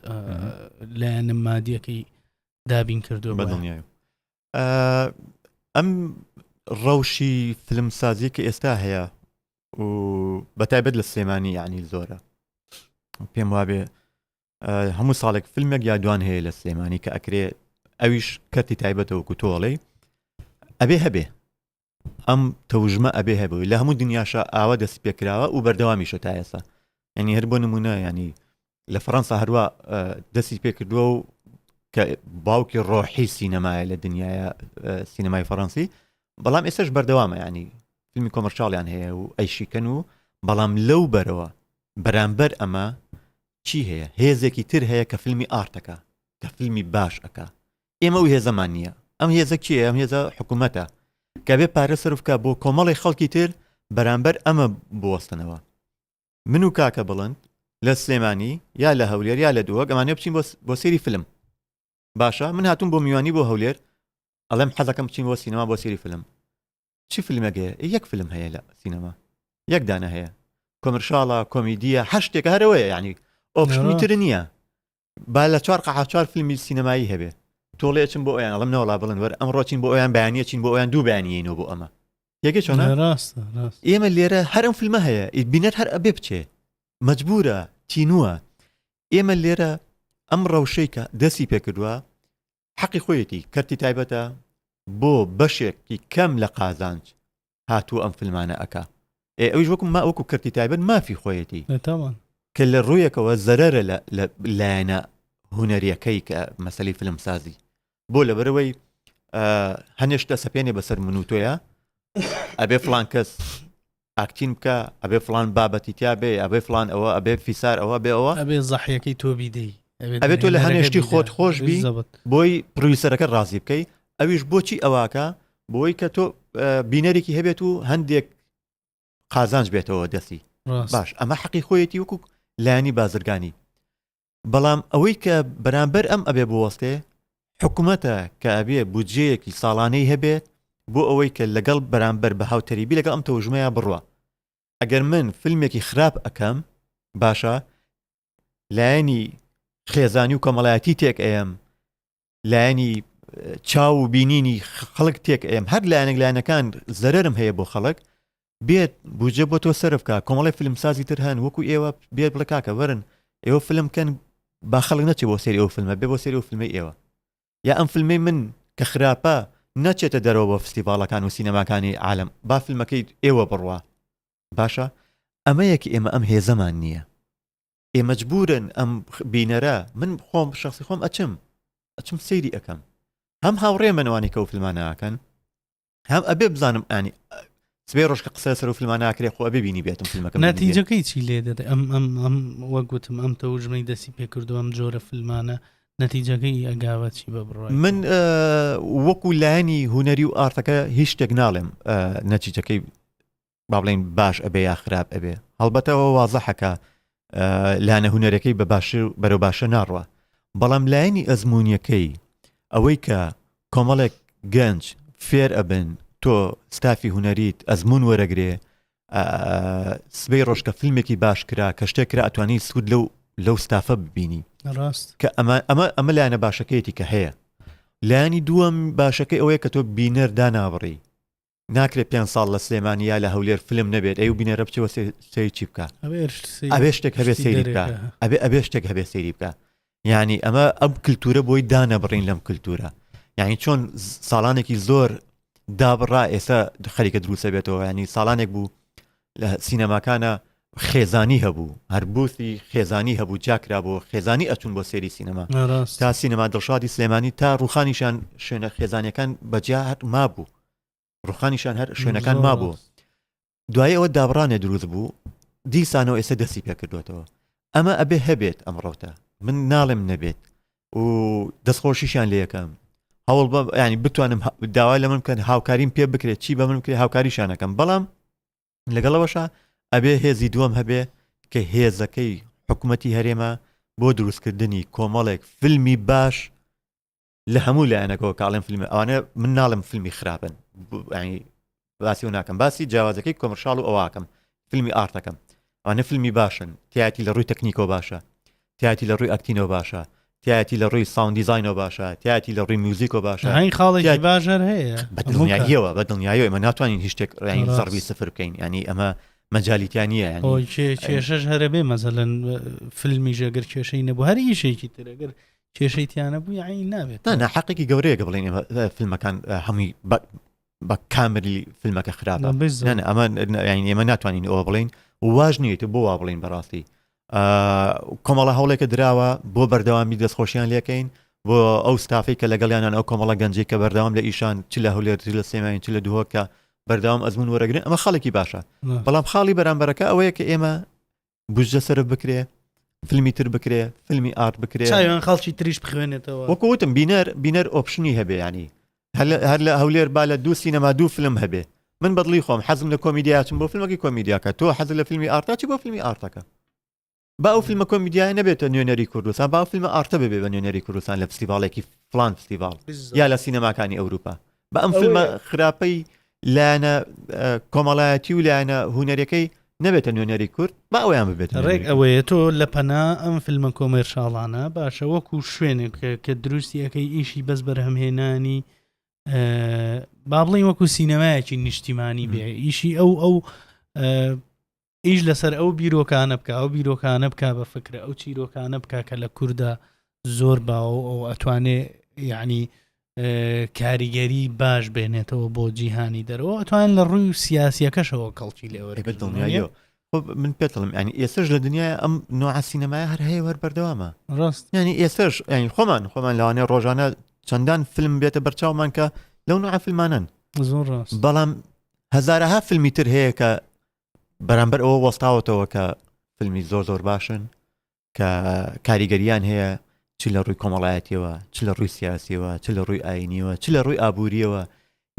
لایەنە مادیەکەی دابین کردو بەدڵنیای ئەم ڕەوشی فیلمسازی کە ئێستا هەیە و بە تایبەت لە سلێمانی یعنی زۆرە پێم وابێ هەموو ساڵێک فیلمێک یا دوان هەیە لە سلێمانی کە ئەکرێ ئەویش کەرتی تایبەتەوەکو تۆڵێ ئەبێ هەبێ ئەم تەوژمە ئەبێ هەبوو لە هەموو دنیاشە ئاوا دەست پێکراوە و بەردەوامیشە تا ئێستا ینی هەر بۆ نمونە ینی لە فەڕەنسا هەروە دەستی پێکردووە و کە باوکی ڕۆحی سینەمایە لە دنیاە سینەمای فەڕەنسی بەڵام ئێستش بەردەوامە ینی فیلمی commercial یان هەیە و ئەیشیکەن و بەڵام لەو بەرەوە بەرامبەر ئەمە چی هەیە هێزێکی تر هەیە کە فیلمی art ەکە کە فیلمی باش ئەک ئێمە ئەو هێزەمان نییە ئەم هێزە کێ ئەم هێزە حکوومەتە کە بێ پارە سرف بکە بۆ کۆمەڵی خەڵکی تر بەرامبەر ئەمە بوەستنەوە من و کاکە بڵند لە سلێمانی یا لە هەولێر یا لە دووەک ئەمانە بچین بۆ سێری فیلم باشە من هاتوم بۆ میوانی بۆ هەولێر ئەڵێم حەزەکەم بچین بۆ سینەما بۆ سێری فیلم چی فیلمێک هەیە یەک فیلم هەیە لە سینەما یەک دانە هەیە commercial ە کۆمیدیە هەر شتێکە هەرەوەیە یعنی option ی تر نییە با لە چوار قەعا چوار فیلمی سینەمایی هەبێ تۆڵێ چم بۆ ئەویان ئەڵم نەوەڵا بڵێن وەر ئەمڕۆ چین بۆ ئەویان بەیانیە چین بۆ ئەویان دوو بەیانیەینەوە بۆ ئەمە یەکێ چۆنە ڕاستە ڕاست ئێمە لێرە هەر ئەم فیلمە هەیە بینەر هەر ئەبێ بچێ مەجبورە تینووە ئێمە لێرە ئەم ڕەوشەی کە دەستی پێکردووە حەقی خۆیەتی کەرتی تایبەتە بۆ بەشێکی کەم لە قازانج هاتووە ئەم فیلمانە ئەکا ئێ ئەویش وەکو ما وەکو کەرتی تایبەت مافی خۆیەتی تاوان کە لە ڕوویەکەوە زەرەرە لە لە لایەنە هونەریەکەی کە مەسەلی فیلمسازی بۆ لەبەرەوەی هەنێشتە سەپێنێ بەسەر من و تۆیە ئەبێ فلان کەس acting بکە ئەبێ فلان بابەتی تیا بێ ئەبێ فلان ئەوە ئەبێ فیسار ئەوە بێ ئەوە ئەبێ زەحیەکەی تۆ بیدەی ئەبێ تۆ لە هەنێشتی خۆت خۆش بی بۆی producer ەکە ڕازی بکەی ئەویش بۆچی ئەواکە بۆی کە تۆ بینەرێکی هەبێت و هەندێک قازانج بێتەوە دەستی باش ئەمە حەقی خۆیەتی وەکو لایەنی بازرگانی بەڵام ئەوەی کە بەرامبەر ئەم ئەبێ بوەستێ حکومەتە کە ئەبێ بودجەیەکی ساڵانەی هەبێت بۆ ئەوەی کە لەگەڵ بەرامبەر بە هاوتەریبی لەگەڵ ئەم تەوژمەیە بڕوا ئەگەر من فیلمێکی خراپ ئەکەم باشە لایەنی خێزانی و کۆمەڵایەتی تێک ئەیەم لایەنی چاو و بینینی خەڵک تێک ئەم هەر لایەنێک لایەنەکان زەرم هەیە بۆ خەڵک بێت بودجە بۆ تۆ سەرف کا کۆمەڵی فیلمسازی تر هەن وەکو ئێوە بێت بڵێ کاکە وەرن ئێوە فیلم کەن با خەڵک نەچێ بۆ سەیری ئەو فیلمە بێ بۆ سەیری ئەو فیلمەی ئێوە یا ئەم فیلمەی من کە خراپە نەچێتە دەرەوە بۆ فستیڤاڵەکان و سینەماکانی عالم با فیلمەکەی ئێوە بڕوا باشە ئەمەیە کە ئێمە ئەم هێزەمان نییە ئێ مەجبورن ئەم بینەرە من خۆم شخصی خۆم ئەچم ئەچم سەیری ئەەکەم هەم هاوڕێ منوانی کە و فیلمانە ئەکەن هەم ئەبێ بزانم ئەنی سبێ ڕۆژ کە قسە سەر و فیلمان ناکرێ خۆ ئەبێ بینی بێتم فیلمەکە نەتیجەکەی چی لێ دەدە ئەم ئەم ئەم وەک گوتم ئەم تەوژمەی دەستی پێکردو ئەم جۆرە فیلمانە نەتیجەکەی ئەگاوە چی بە بڕای من وەکو لایەنی هوەری و art ەکە هیچ شتێک ناڵێم نەتیجەکەی با بڵێین باش ئەبێ یا خراپ ئەبێ هەڵبەتەوە وازەحەکە لایەنە هونەرەکەی بە باشتر بەرەو باشە ناڕوە بەڵام لایەنی ئەزمموونیەکەی ئەوەی کە کۆمەڵێک گەنج فێر ئەبن تۆ ستافی هونەریت ئەزمون وەرەگرێ سبەی ڕۆژکە فیلمێکی باش کرا کە شتێک کرا ئەتوانی سوود لەو لەو ستافە ببینی ڕاست کە ئەمە ئەمە ئەمە لایەنە باشەکەیەتی کە هەیە لایەنی دووەم باشەکەی ئەوەیە کە تۆ بینەر دانابڕی ناکرێت پێنج ساڵ لە سلێمانی یا لە هەولێر فلم نەبێت ئەی و بینەرە بچەوە سەیر چی بکە ئەبێ شتێک هەبێ سەیری بکە ئەبێ ئەبێ شتێک هەبێ سەیری بکە یعنی ئەمە ئەم کللتورە بۆی دانەبڕین لەم کللتورە یعنی چۆن ساڵانێکی زۆر دابڕا ئێستا خەریکە دروسە بێتەوە ینی ساڵانێک بوو لە سینەماکانە خێزانی هەبوو هەر بوسی خێزانی هەبوو جاکرا بۆ خێزانی ئەچون بۆ سێری سینەما تا سینەما دڵشادی سلێمانی تا ڕوخانیشان شوێنە خێزانەکان بەجیا هەر مابوو ڕوخانیشان هەر شوێنەکان مابوو دوای ئەوە دابڕانێ دروست بوو دیسانەوە ئێستا دەستی پێکردوێتەوە ئەمە ئەبێ هەبێت ئەم ڕەوتە من ناڵێم نەبێت و دەستخۆشیشیان لێ یەکەم هەوڵ بە ینی بتوانم داوا لە من بکەن هاوکاریم پێ بکرێت چی بە من بکرێت هاوکاریشانەکەم بەڵام لەگەڵەوەشە ئەبێ هێزی دووەم هەبێ کە هێزەکەی حکوومەتی هەرێمە بۆ دروستکردنی کۆمەڵێک فیلمی باش لە هەموو لایەنەکەەوە کاڵێن فیلم ئەوانە من ناڵم فیلمی خراپن باسی و ناکەم باسی جیاوازەکەی commercial و ئەوواکەم فیلمی art ەکەم ئەوانە فیلمی باشن تیاتی لە ڕووی تەکنیکۆ باشە تیاتی لە ڕووی acting ەوە باشە تیاتی لە ڕووی sound design ەوە باشە تیاتی لە ڕووی میوزیکۆ باشە هەین خاڵێکی باشەر هەیە بە دڵنیاییەوە بە دڵنیاییەوە ئێمە ناتوانین هیچ شتێک ڕێین زەڕبی سفر بکەین ینی ئەمە مەجالیتیان نییە کێشەش هەرە بێ مەزەلەن فیلمی ژەگەر کێشەی نەبوو هەر ئیشێکی ترەگەر کێشەی تیانە بوو یعنی نابێت نا حەقێکی گەورەیە کە بڵێن فیلمەکان هەمووی بە کاملی فیلمەکە خراپە ئەمە ئێمە ناتوانین ئەوە بڵین واش نییە بۆ وا بڵین بەڕاستی کۆمەڵە هەوڵێکە دراوە بۆ بەردەوامی دەستخۆشیان لەکەین بۆ ئەو ستافی کە لەگەڵیانان ئەو کۆمەڵە گەنجی کە بەردەوام لە ئیشان چ لە هەولێر لە سلێمانی چ لە دهۆکە بەردەوام ئەزمون وەرەگرن ئەمە خاڵێکی باشە بەڵام خاڵی بەرامبەرەکە ئەوەیە کە ئێمە بودجە سەرف بکرێ فیلمی تر بکرێ فیلمی art بکرێ چاویان خەڵکی تریش بخوێنێتەوە وەکو وتم بینەر بینەر option ی هەبێ ینی هەر لە هەولێر با لە دوو سینەما دوو فیلم هەبێ من بەدڵی خۆم حەزم لە کۆمیدیا چم بۆ فیلمەکەی کۆمیدیاکە تۆ حەز لە فیلمی art ا چی بۆ فیلمی art ەکە با ئەو فیلمە کۆمیدیای نەبێتە نوێنەری کوردستان با ئەو فیلمە art ە ببێ بە نوێنەری کوردستان لە فستیڤاڵێکی فلان فستیڤاڵ یا لە سینەماکانی ئەوروپا بە ئەم فیلمە خراپەی لایەنە کۆمەڵایەتی و لایەنە هوەرەکەی نەبێتە نوێنەری کورد با ئەویان ببێت ڕێک ئەوەیە تۆ لە پەنا ئەم فیلمە commercial انە باشە وەکو شوێنێک کە دروستیەکەی ئیشی بەس بەرهەمهێنانی با بڵین وەکو سینەمایەکی نیشتیمانی بێ ئیشی ئەو ئەو ئیش لەسەر ئەو بیرۆکانە بکە ئەو بیرۆکانە بک بە فکرە ئەو چیرۆکانە بک کە لە کووردا زۆر باوە ئەو ئەتوانێ یعنی کاریگەری باش بێنێتەوە بۆ جیهانی دەرەوە ئەتوان لە ڕووی سیاسیەکەشەوە کەڵکی لێوەرە من پێتڵم ینی ئێستش لە دنیای ئەم نوع سینەمای هەر هەیە هەر بەردەوامە ڕاست ینی ئێستش ینی خۆمان خۆمان لەوانەیە ڕۆژانە چەندان فیلم بێتە بەرچاومان کە لەو نوع فیلمانن زۆر ڕاست بەڵام هەزارەها فیلمی تر هەیە کە بەرامبەر ئەوە وەستاوەتەوە کە فیلمی زۆر زۆر باشن کە کاریگەریان هەیە چ لە ڕووی کۆمەڵایەتیەوە چ لە ڕووی سیاسیەوە چ لە ڕووی ئاینیەوە چ لە ڕووی ئابووریەوە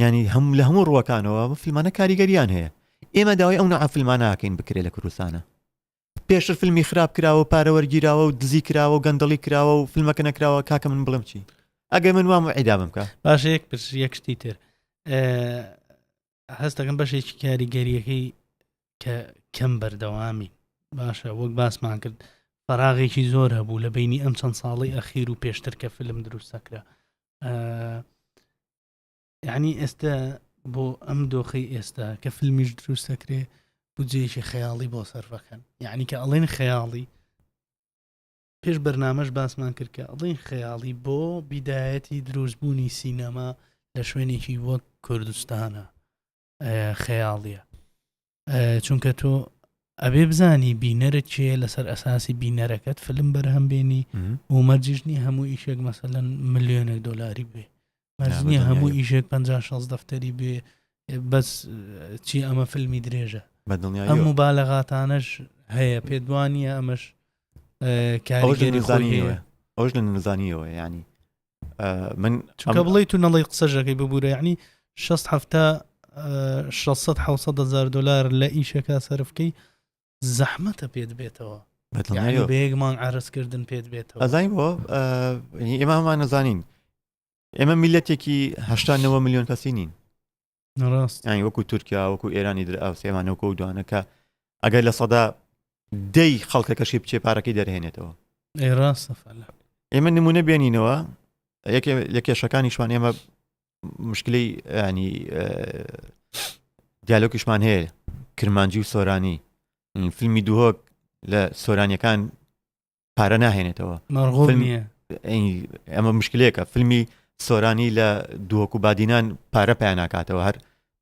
ینی هەم لە هەموو ڕوەکانەوە فیلمانە کاریگەریان هەیە ئێمە داوای ئەو نوعە فیلماناکەین بکرێت لە کوردستانە پێشتر فیلمی خراپ کراوە و پارە وەرگیراوە و دزی کراوە و گەندەڵی کراوە و فیلمەکە نەکراوە کاکە من بڵێم چی ئەگەر من وام عیدامم کە باشە یەک پرس یەک شتی تر هەستەکەم بەشێکی کاریگەریەکەی کە کەم بەردەوامی باشە وەک باسمان کرد فراغێکی زۆر هەبوو لە بینی ئەم چەند ساڵی ئەخیر و پێشتر کە فیلم دروستەکرا یعنی ئێستا بۆ ئەم دۆخی ئێستا کە فیلمیش دروستەکرێ بودجەیەکی خەیاڵی بۆ سەرفەکەن یعنی کە ئەڵێن خەیاڵی پێش بەرنامەش باسمان کرد کە ئەڵێن خەیاڵی بۆ بیدایەتی دروستبوونی سینەما لە شوێنێکی وەک کوردستانە خەیاڵیە چونکە تۆ ئەبێ بزانی بینەرت کێ لەسەر ئەساسی بینەرەکەت فلم بەرهەم بێنی و مەرجیش نیە هەموو ئیشێک مەسەلەن ملیۆنێک دۆلاری بێ مەرج نیە هەموو ئیشێک 50 60 دەفتەری بێ بەس چی ئەمە فیلمی درێژە ئەم مبالغاتانەش هەیە پێت وانە ئەمەش کاریگەری خۆی هەیە ئەوش لە نزانیەوە ینی من چونکە بڵێ تو نەڵی قسەژەکەی ببوورە یعنی 6 هەفتە 600 700 هزار دلار لە ئیشەکە سەرفکەی زەحمەتە پێت بێتەوە بە یەک مانگ عرزکردن پێت بێتەوە ئەزانی بۆ ئێمە هەمان نەزانین ئێمە میلەتێکی 89 میلیۆن کەسی نین ڕاست یانی وەکو تورکیا وەکو ئێرانی درئاوسێمان وەکو دوانەکە ئەگەر لە سەدا دەی خەڵکەکەشی بچێ پارەکەی دەرهێنێتەوە ڕاستە ئێمە نمونە بێنینەوە یەکێ لە کێشەکانیشمان ئێمە مشکلی ینی دیالۆکیشمان هەیە کرمانجی و سۆرانی فیلمی دوهۆک لە سۆرانیەکان پارە ناهێنێتەوە ئەمە مشکلەیەکە فیلمی سۆرانی لە دووەک و بادینان پارە پێیان ناکاتەوە هەر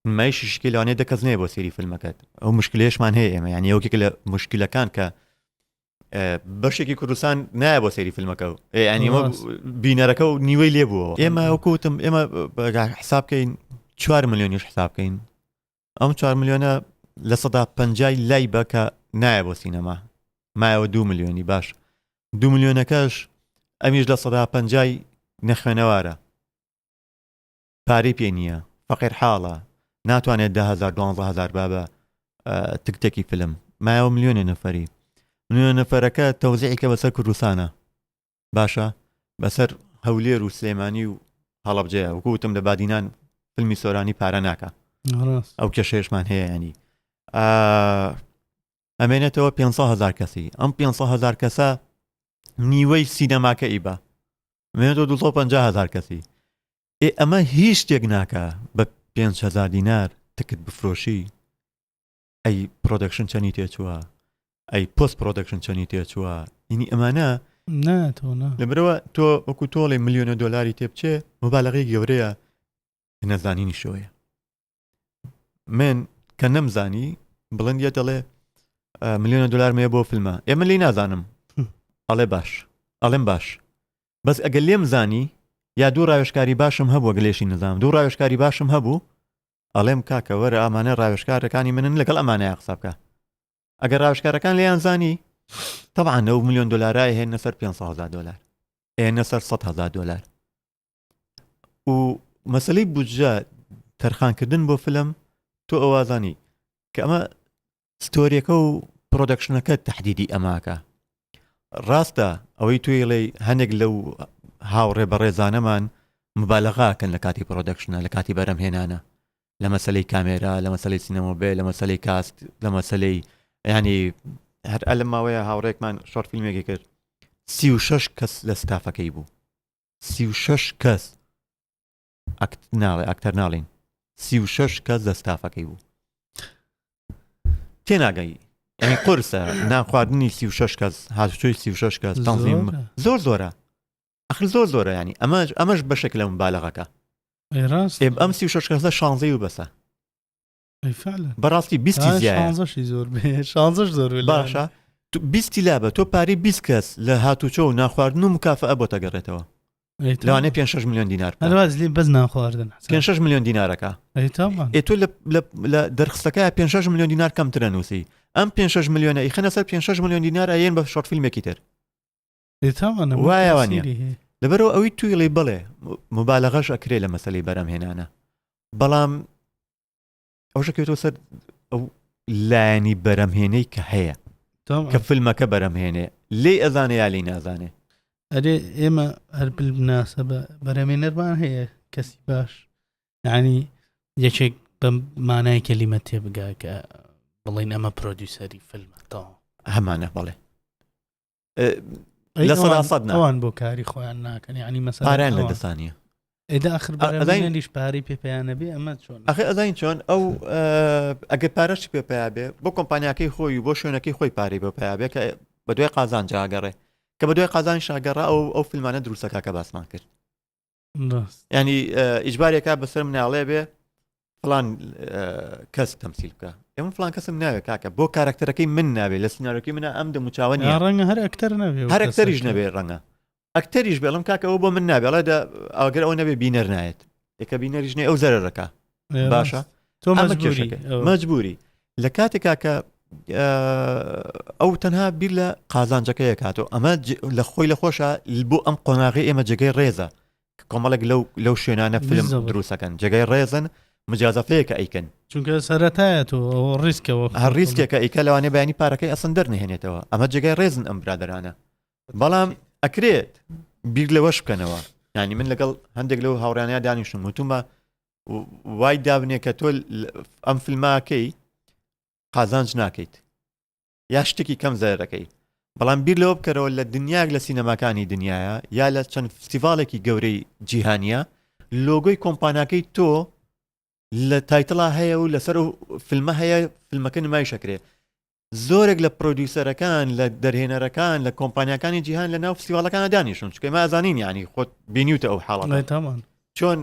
نمایشی شکێ لەوانەیە دە کەس نەیە بۆ سێری فیلمەکەت ئەو مشکلێشمان هەیە ئێمە یعنی یەکێک لە مشکلەکان کە بەشێکی کوردستان نایە بۆ سەیری فیلمەکە و ینی بینەرەکە و نیوەی لێ بووەوە ئێمە وەکوتم ئێمە حساب بکەین 4 میلیۆنیش حساب بکەین ئەم 4 میلیۆنە 50% لای بە کە نایە بۆ سینەما مایەوە دو میلیۆنی باش دو میلیۆنەکەش ئەمیش 50% نەخوێنەوارە پارەی پێ نییە فەقیر حاڵە ناتوانێت دههزار دوهزار با بە تکتێکی فیلم مایەوە ملیۆنێ نەفەری ملیۆن نەفەرەکە تەوزیعی کە بەسەر کوردستانە باشە بەسەر هەولێر و سلێمانی و هەڵەبجەیە وەکوتم لە بادینان فیلمی سۆرانی پارە ناکە ئەو کێشەیەشمان هەیە ینی ئەمێنێتەوە 500 هزار کەسی ئەم 500 هزار کەسە نیوەی سینەماکە ئیبا ئەمێنێتەوە 250 هزار کەسی ئێ ئەمە هیچ شتێک ناکا بە 5000 دینار تکت بفرۆشی ئەی production چەنی تێچووە ئەی post production چەنی تێچووە ینی ئەمانە لەبرەوە تۆ وەکو تۆڵی ملیۆنە دۆلاری تێبچێ مبالغەی گەورەیە نەزانینی شەوەیە من کە نەمزانی بڵندیە دەڵێ ملیۆنە دلار مەیە بۆ فیلمە ئێمە لی نازانم ئەڵێ باش ئەڵێم باش بەس ئەگەر لێم زانی یا دوو ڕاوێژکاری باشم هەبوو ئەگەر لێشی نەزانم دوو ڕاوێژکاری باشم هەبوو ئەڵێم کاکە وەرە ئامانە ڕاوێژکارەکانی منن لەگەڵ ئەمانەیە قسە بکە ئەگەر ڕاوێژکارەکان لێیان زانی طبعا ئەو ملیۆن دلارای هێنە سەر 500 دلار هێنە سەر 100 هزار دلار و مەسلەی بودجە تەرخانکردن بۆ فلم تۆ ئەوازانی کە ئەمە story ەکە و production ەکە تەحدیدی ئەماکە ڕاستە ئەوەی توێڵێ هەندێک لەو هاوڕێ بەڕێزانەمان مبالغاکەن لە کاتی production ە لە کاتی بەرەمهێنانە لە مەسلەی کامێرا لە مەسلەی سینەمۆبێ لە مەسلەی cast لە مەسلەی ینی هەر ئەلم ماوەیە هاوڕێکمان short فیلمێکی کرد 36 کەس لە ستافەکەی بوو 36 کەس ناڵێ ئەکتەر ناڵین 36 کەس لە ستافەکەی بوو تێناگەی یعنی قورسە نان خواردنی 36 کەس هاتوچۆی 36 کەس تەنظیم زۆر زۆرە ئەخر زۆر زۆرە ینی ئەمەش ئەمەش بەشێک لە مبالغەکە ئەم 36 کەسە شانزەی و بەسە بەڕاستی بیستی زیایە زۆر شانزەش زۆر باشە بیستی لابە تۆ پارەی 20 کەس لە هاتوچۆ و ناخواردن و مکافە بۆ تەگەڕێتەوە لەوانەیە 5 6 میلیۆن دینار هەرواز لێ بەس ناخواردن 5 6 میلیۆن دینارەکە ئێ تۆ لە دەرخستەکە 5 6 میلیۆن دینار کەمترە نووسی ئەم 5 6 میلیۆنە ئیخەنە سەر 5 6 میلیۆن دینار ئەیەن بە short فیلمێکی تر وایە لەبەرەوە ئەوی تویڵی بڵێ مبالغەش ئەکرێ لە مەسلەی بەرەمهێنانە بەڵام ئەوشەکەوێتەوە سەر ئەو لایەنی بەرەمهێنەی کە هەیە کە فیلمەکە بەرەمهێنێ لێی ئەزانێ یا لێی نازانێ ئەرێ ئێمە هەر بناسە بە بەرەمێنەرمان هەیە کەسی باش یعنی یەکێک بە مانای کەلیمە تێبگا کە بڵین ئەمە producer ی فیلمە تەواو هەمانە بەڵێ لە سەدا سەد نا ئەوان بۆ کاری خۆیان ناکەن یعنی مەسەلەن پارەیان لە ئەوان. دەستانیە ئێدا ئاخر بەرەمێنیش پارەی پێ پەیا نەبێ ئەمە چۆن ئەخێ ئەزانین چۆن ئەو ئەگەر پارەشی پێ پیا بێ بۆ کۆمپانیاکەی خۆی و بۆ شوێنەکەی خۆی پارەی بۆ پیا بێ کە بە دوای قازانج ئاگەڕێ کە بە دوای قازانج شاگەڕا ئەو ئەو فیلمانە دروستەکە کە باسمان کرد ینی ئیجبارێکا بەسەر مناڵێ بێ فلان کەس تەمسیل بکە ئێمە فلان کەسم ناوێ کاکە بۆ کارکتەرەکەی من ناوێ لە سیناریۆکەی منە ئەم دەموچاوە نیە ڕەنگە هەر ئەکتەر نەبێ هەر ئەکتەریش نەبێ ڕەنگە ئەکتەریش بێڵم کاکە ئەو بۆ من نابێ ئەڵێ ئەگەر ئەو نەبێ بینەر نایەت یەکە بینەریش نێ ئەو زەرەرەکە باشە تۆ مەجبوری مەجبوری لە کاتێکا کە ئەو تەنها بیر لە قازانجەکەیە کاتەوە ئەمە لە خۆی لە خۆشە بۆ ئەم قۆناغی ئێمە جێگەی ڕێزە کۆمەڵێک لەو لەو شوێنانە فیلم دروستەکەن جێگەی ڕێزن مجازەفەیەکە ئەیکەن چونکە سەرەتایە تۆ ڕیسکەوە هەر ڕیسکێکە ئیکە لەوانێ بەیانی پارەکەی ئەسن دەرنهێنێتەوە ئەمە جێگای ڕێزن ئەم برادرانە بەڵام ئەکرێت بیر لەوەش بکەنەوە ینی من لەگەڵ هەندێک لەو هاوڕانیا دانیشتم وتومە وای دابنێ کە تۆ ئەم فیلماکەی قازانج ناکەیت یا شتێکی کەم زەرەکەی بەڵام بیر لەوە بکەرەوە لە دنیاک لە سینەماکانی دنیاە یا لە چەند فستیڤالێکی گەورەی جیهانیە لۆگۆی کۆمپانیاکەی تۆ لە title ا هەیە و لەسەر فیلمە هەیە فیلمەکە نمایشەکرێ زۆرێک لە producer ەکان لە دەرهێنەرەکان لە کۆمپانیاکانی جیهان لە ناو فستیواڵەکانە دانیشن چونکە ئێمە ئەزانین یعنی خۆت بینیوتە ئەو حاڵەتە تامان چۆن.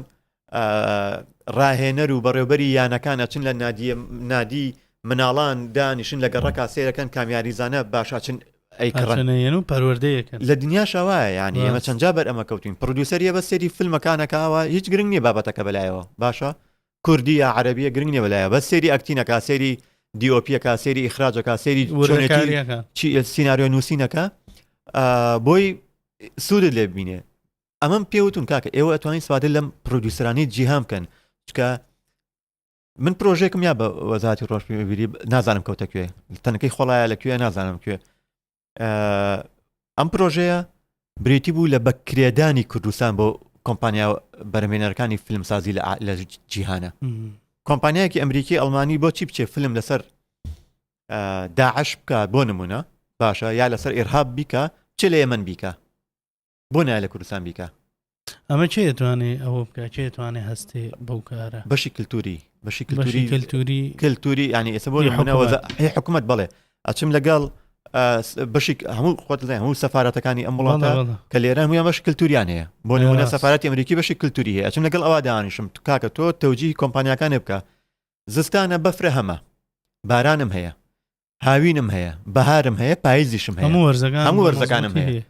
ڕاهێنەر و بەڕێوبەری یانەکان ئەچن لە نادیە نادی مناڵان دانیشن لە گەڕەکا سەیرەکەن کام یاریزانە باشە ئەچن ئەیکڕن. ئەچنە و پەروەردەیەکەن. لە دنیاشا وایە یانی ئێمە ڕاست. چەند جار بەر ئەمە کەوتوین پڕودیوسەریە بەس سەیری فلمەکانەکا وا هیچ گرنگ نییە بابەتەکە بەلایەوە باشە کوردی یا عەرەبیە گرنگ نییە بەلایەوە بەس سەیری ئەکتینەکا سەیری DOP ەکا سەیری ئیخراجەکا سەیری چۆنێتی وردەکاریەکان. چی سیناریۆ نووسینەکە ئا، بۆی سوودت لێ ببینێ ئەمەم پێ وتون کاکە ئێوە ئەتوانین سوادە لەم پرۆدیوسەرانەی جیهان بکەن چکە من پرۆژێکم یا بە وەزاتی ڕۆژبیری نازانم کەوتە کوێ تەنەکەی خۆڵایە لە کوێ نازانم کوێ ئەم پرۆژەیە بریتی بوو لە بەکرێدانی کوردستان بۆ کۆمپانیا بەرەمێنەرەکانی فیلمسازی لە جیهانە کۆمپانیایەکی ئەمریکی ئەڵمانی بۆچی بچێ فیلم لەسەر داعش بکە بۆ نمونە باشە یا لەسەر ئێرهاب بیکە چ لە یەمەن بیکە بۆ نایە لە کوردستان بیکا؟ ئەمە کێ توانێ ئەوە بکە کێ توانێ هەستێ بەو کارە؟ بەشی کللتوری بەشی کللتوری کللتوری کللتوری ینی ئێستا بۆ هی حکوومەت بڵێ ئەچم لەگەڵ بەشی هەموو خۆت هەموو سەفاەتەکانی ئەم وڵاتە کە لێرە هەموویان بەش کللتوریان هەیە بۆ نمونە سەفاەتی ئەمریکی بەشی کللتوری هەیە ئەچم لەگەڵ ئەوە دانیشم کاکە تۆ تەوجیهی کۆمپانیاکانێ بکە زستانە بەفرە هەمە بارانم هەیە هاوینم هەیە بەهارم هەیە پایزیشم هەیە هەموو وەرزەکان هەموو وەرزەکانم هەیە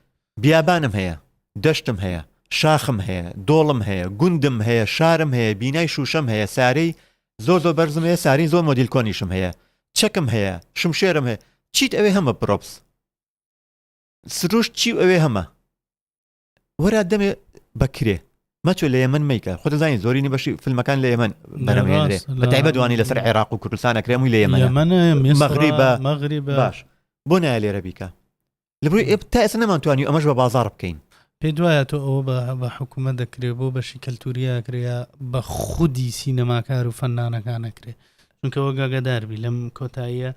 بیابانم هەیە دەشتم هەیە شاخم هەیە دۆڵم هەیە گوندم هەیە شارم هەیە بینای شوشەم هەیە سارەی زۆر زۆر بەرزم هەیە ساری زۆر مۆدیل کۆنیشم هەیە چەکم هەیە شمشێرم هەیە چیت ئەوێ هەمە props سروشت چی ئەوێ هەمە وەرە دەمێ بەکرێ مەچۆ لە یەمەن مەیکە خۆ دەزانانی زۆرینی بەشی فیلمەکان لە یەمەن بەرەمێنرێ بە تایبەت دوانی لەسەر عێراق و کوردستان ئەکرێ هەمووی لە یەمەنە مەغریبە مەغریبە باش بۆ نایە لێرە بیکە لەبروی ئێ تا ئێستا نەمانتوانی ئەمەش بە بازاڕ بکەین پێ دوایە تۆ ئەوە بە بە حکوومەت دەکرێ بۆ بەشی کەلتوریا کرێ بە خودی سینەماکار و فەنانەکان نەکرێ چونکە وە گاگەداربی لەم کۆتاییە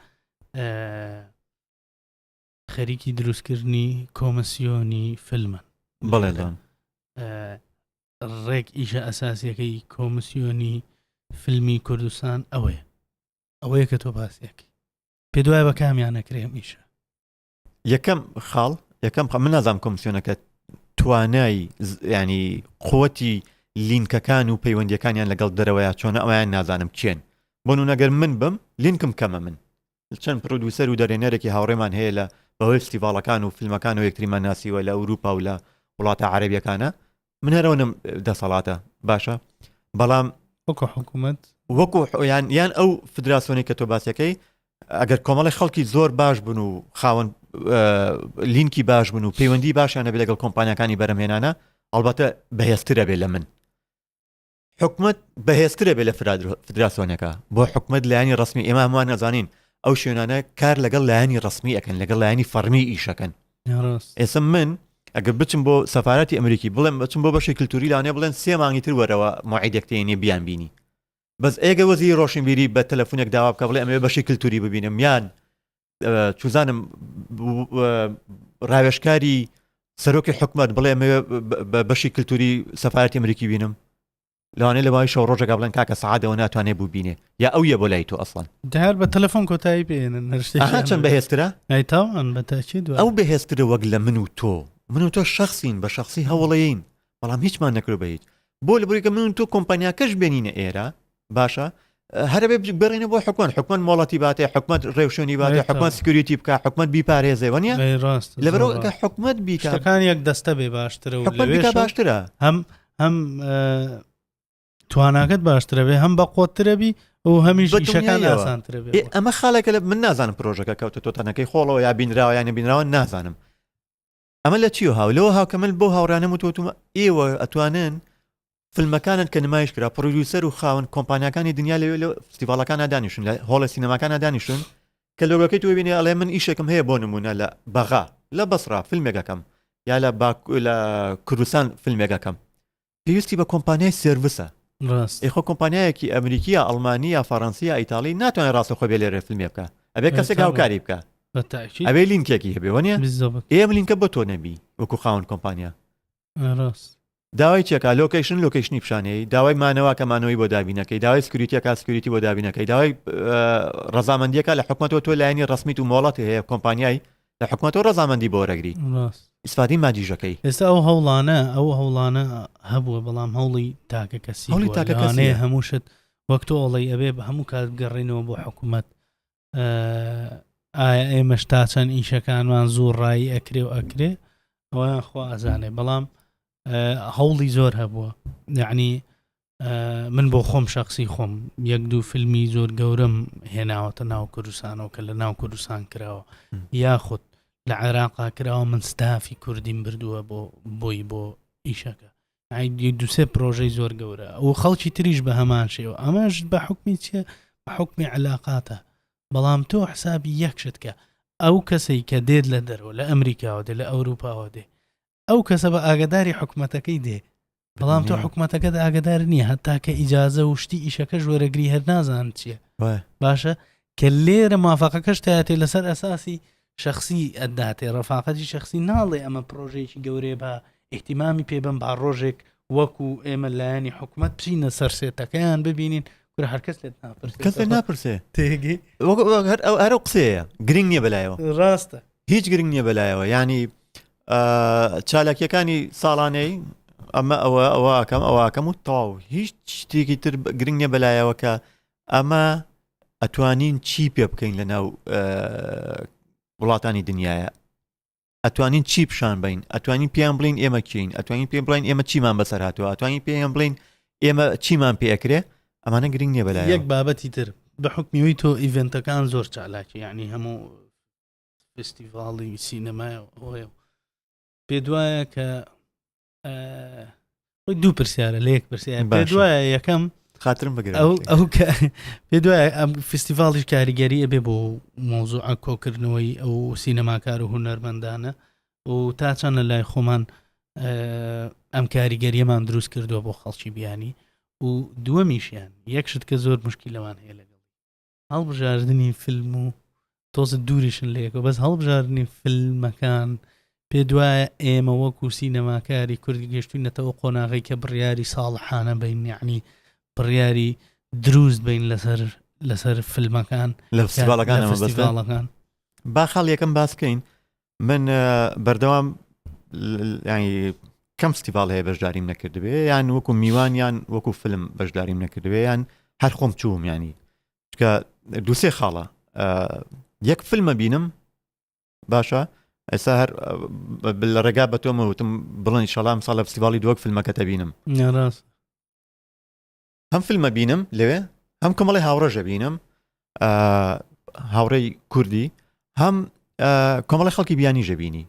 خەریکی دروستکردنی کۆمسیۆنی فیلمن. بەڵێ دان. ڕێک ئیشە ئەساسیەکەی کۆمسیۆنی فیلمی کوردستان ئەوەیە ئەوەیە کە تۆ باسیەکەی پێ دوای بە کامیان نەکرێ ئەم ئیشە. یەکەم خاڵ یەکەم من نازانم کۆمسیۆنەکە توانای ینی قوتی لینکەکان و پەیوەندیەکانیان لەگەڵ دەرەوەیا چۆنە ئەویان نازانم کێن بۆ نمونە گەر من بم لینکم کەمە من چەند پرۆدوسەر و دەرهێنەرێکی هاوڕێمان هەیە لە بەهۆی فستیڤاڵەکان و فیلمەکانەوە یەکتریمان ناسیوە لە ئەوروپا و لە وڵاتە عەرەبیەکانە من هەرەوەنم دەسەڵاتە باشە بەڵام وەکو حکوومەت وەکو یان یان ئەو فدراسیۆنی کە تۆ باسەکەی ئەگەر کۆمەڵی خەڵکی زۆر باش بن و خاوەن لینکی باش بن و پەیوەندی باشیان هەبێت لەگەڵ کۆمپانیاکانی بەرەمهێنانە ئەڵبەتە بەهێزترە بێ لە من حکومەت بەهێزترە بێ لە فدراسیۆنەکە بۆ حکومەت لایەنی ڕسمی ئێمە هەمووان نەزانین ئەو شوێنانە کار لەگەڵ لایەنی ڕسمی ئەەکەن لەگەڵ لایەنی فەرمی ئیشەکەن ئێستا من ئەگەر بچم بۆ سەفارەتی ئەمریکی بڵێم بچم بۆ بەشی کللتوری لاانێ بڵێن سێ مانگی تر وەرەوە موعیدێک تێنێ بیان بینی بەس ئێگە وەزیری ڕۆشنبیری بە تەلەفۆنێک داوا بکە بڵێ ئەمەوێ بەشی کللتوری ببینم یان چوزانم ڕاوێشکاری سەرۆکی حکومت بڵێ بە بەشی کللتوری سەفارەتی ئەمریکی بینم لەوانەیە لە ماوەی شەو ڕۆژێکا بڵێن کاکە سەعادەوە ناتوانێ ببینێ یا ئەو یە بۆ لای تۆ ئەسڵەن دار بە تەلەفۆن کۆتایی پێێنن هەر چەند بەهێزترە ئەیتاوان بە تاکید ئەو بەهێزترە وەک لە من و تۆ من و تۆ شخصین بە شخصی هەوڵەین بەڵام هیچمان نەکرد بە هیچ بۆ لە بریکە من و تۆ کۆمپانیاکەش بێنینە ئێرە باشە هەرەبێ بڕێنە بۆ حکومت حکومت مۆڵەتی باتێ حکومت ڕێوشوێنی باتێ حکومت security بکە حکومت بیپارێزێ وە نیە ڕاست لەبەرەوە کە حکومت بیکەکان یەک دەستە بێ باشترە و حکومت باشترە هەم هەم تواناکەت باشترە بێ هەم بە قوتترە بی و هەمیش ئیشەکان ئاسانترە بێ ئەمە خاڵێکە لە من نازانم پرۆژەکە کەوتە تۆتەنەکەی خۆڵەوە یا بینراوە یان بینراوە نازانم ئەمە لە چیەوە هاو لەوە هاو کە من بۆ هاوڕانم وتوتومە ئێوە ئەتوانن فیلمەکانت کە نمایش کرا پرۆدیوسەر و خاوەن کۆمپانیاکانی دنیا لەوێ لە فستیڤاڵەکانە دانیشن لە هۆڵە سینەماکانە دانیشن کە لۆگۆکەی تۆ بینێ ئەڵێ من ئیشێکم هەیە بۆ نمونە لە بەغا لە بەسڕا فیلمێکەکەم یا لە لە کوردستان فیلمێکەکەم پێویستی بە کۆمپانیای سێرڤسە ڕاست ئێ خۆ کۆمپانیایەکی ئەمریکی یا ئەڵمانی یا فەڕەنسی یا ئیتاڵی ناتوانێت ڕاستەوخۆ بێ لێرە فیلمێ بکا ئەبێ کەسێک هاوکاری بکا بەتاکید ئەبێ لینکێکی هەبێ وەنیە بالضبط ئێ ئەم لینکە بۆ تۆ نەبی وەکو خاوەن کۆمپانیا ڕاست داوای چێکا location location ی پیشانەیە داوای مانەوە کە مانەوەی بۆ دابینەکەی داوای security ەکە security بۆ دابینەکەی داوای ڕەزامەندیەکە لە حکومەتەوە تۆ لایەنی ڕسمیت و مۆڵەتی هەیە کۆمپانیای لە حکومەتەوە ڕەزامەندی بۆ وەرەگری ڕاست. ئیسفادەی مادیژەکەی. ئێستا ئەو هەوڵانە ئەو هەوڵانە هەبووە بەڵام هەوڵی تاکە کەسی هەوڵی تاکە کەسیە. هەموو شت وەک تۆ ئەڵێی ئەبێ بە هەموو کات بگەڕێینەوە بۆ حکوومەت ئایا ئێمەش تا چەند ئیشەکانمان زوو ڕایی ئەکرێ و ئەکرێ ئەویان خوا ئەزانێ بەڵام هەوڵی زۆر هەبووە یعنی من بۆ خۆم شخصی خۆم یەک دوو فیلمی زۆر گەورەم هێناوەتە ناو کوردستانەوە کە لە ناو کوردستان کراوە یاخود لە عێراقا کراوە من ستافی کوردیم بردووە بۆ بۆی بۆ ئیشەکە دوسێ پرۆژەی زۆر گەورە و خەڵکی تریش بە هەمان شێوە ئەمەش بە حکمی چیە بە حکمی علااقاتە بەڵام تۆ حسابی یەک شت کە ئەو کەسەی کە دێت لە دەرەوە لە ئەمریکاوە دێ لە ئەوروپاوە دێ ئەو کەسە بە ئاگداری حکومەتەکەی دێ بەڵام تۆ حکومەتەکەت ئاگدار نییە هەتا کە ئیجازە و شتی ئیشەکەش وەرەگری هەر نازان چییە باشە کە لێرە مافەقەکەش تایەتێ لەسەر ئەساسی شخصی ئەداتێ ڕەفاقەتی شخصی ناڵێ ئەمە پرۆژەیەکی گەورەیە بە احتیمامی پێ بم با ڕۆژێک وەکو ئێمە لایەنی حکومت بچینە سەر سێتەکەیان ببینین کورە هەرکەس لێت ناپرسێ کەس لێت ناپرسێ تێگەی هەر ئەو هەر ئەو قسەیە گرنگ نییە بەلایەوە ڕاستە هیچ گرنگ نییە بەلایەوە ینی چالاکیەکانی ساڵانەی ئەمە ئەوە ئەوەکەم ئەوەکەم و تەواو هیچ شتێکی تر گرنگ نییە بەلایەوە کە ئەمە ئەتوانین چی پێ بکەین لە ناو وڵاتانی دنیاە ئەتوانین چی پیشان بین ئەتوانین پێیان بڵین ئێمە کین ئەتوانین پێ بڵین ئێمە چیمان بەسەر هاتووە ئەتوانین پێیان بڵین ئێمە چیمان پێ ئەکرێ ئەمانە گرنگ نییە بەلای یەک بابەتی تر بە حکمیەوەی تۆ event ەکان زۆر چالاکی یعنی هەموو فستیڤاڵی سینەمای ئەوەیە پێ دوایە کە دوو پرسیارە لە یەک پرسیار پێ دوایە یەکەم خاترم بگرە ئەو ئەو پێ دوایە ئەم فستیڤاڵیش کاریگەری ئەبێ بۆ مۆزوع کۆکردنەوەی ئەو سینەماکار و هونەرمەندانە و تا چەند لە لای خۆمان ئەم کاریگەریەمان دروست کردووە بۆ خەڵکی بیانی و دووەمیشیان یەک شت کە زۆر مشکی لەوان هەیە لەگەڵ هەڵبژاردنی فیلم و تۆزە دووریشن لە یەکەوە بەس هەڵبژاردنی فیلمەکان پێ دوایە ئێمە وەکو سینەماکاری کوردی گەشتوینەتەوە قۆناغی کە بڕیاری ساڵحانە بین یعنی بڕیاری دروست بین لەسەر لەسەر فیلمەکان لە فستیڤاڵەکان فستیڤاڵەکان با خاڵ یەکەم باس بکەین من بەردەوام ینی کەم فستیڤاڵ هەیە بەشداریم نەکردبێ یان وەکو میوان یان وەکو فیلم بەشداریم نەکردبێ یان هەر خۆم چووم ینی چکە دوسێ خاڵە یەک فیلمە بینم باشە ئێستا هەر لە ڕێگا بە تۆمە وتم بڵێن شەڵام ساڵ لە فستیڤاڵی دووەک فیلمەکە دەبینم ڕاست هەم فیلمە بینم لەوێ هەم کۆمەڵی هاوڕێژە بینم هاوڕێی کوردی هەم کۆمەڵی خەڵکی بیانی ژەبینی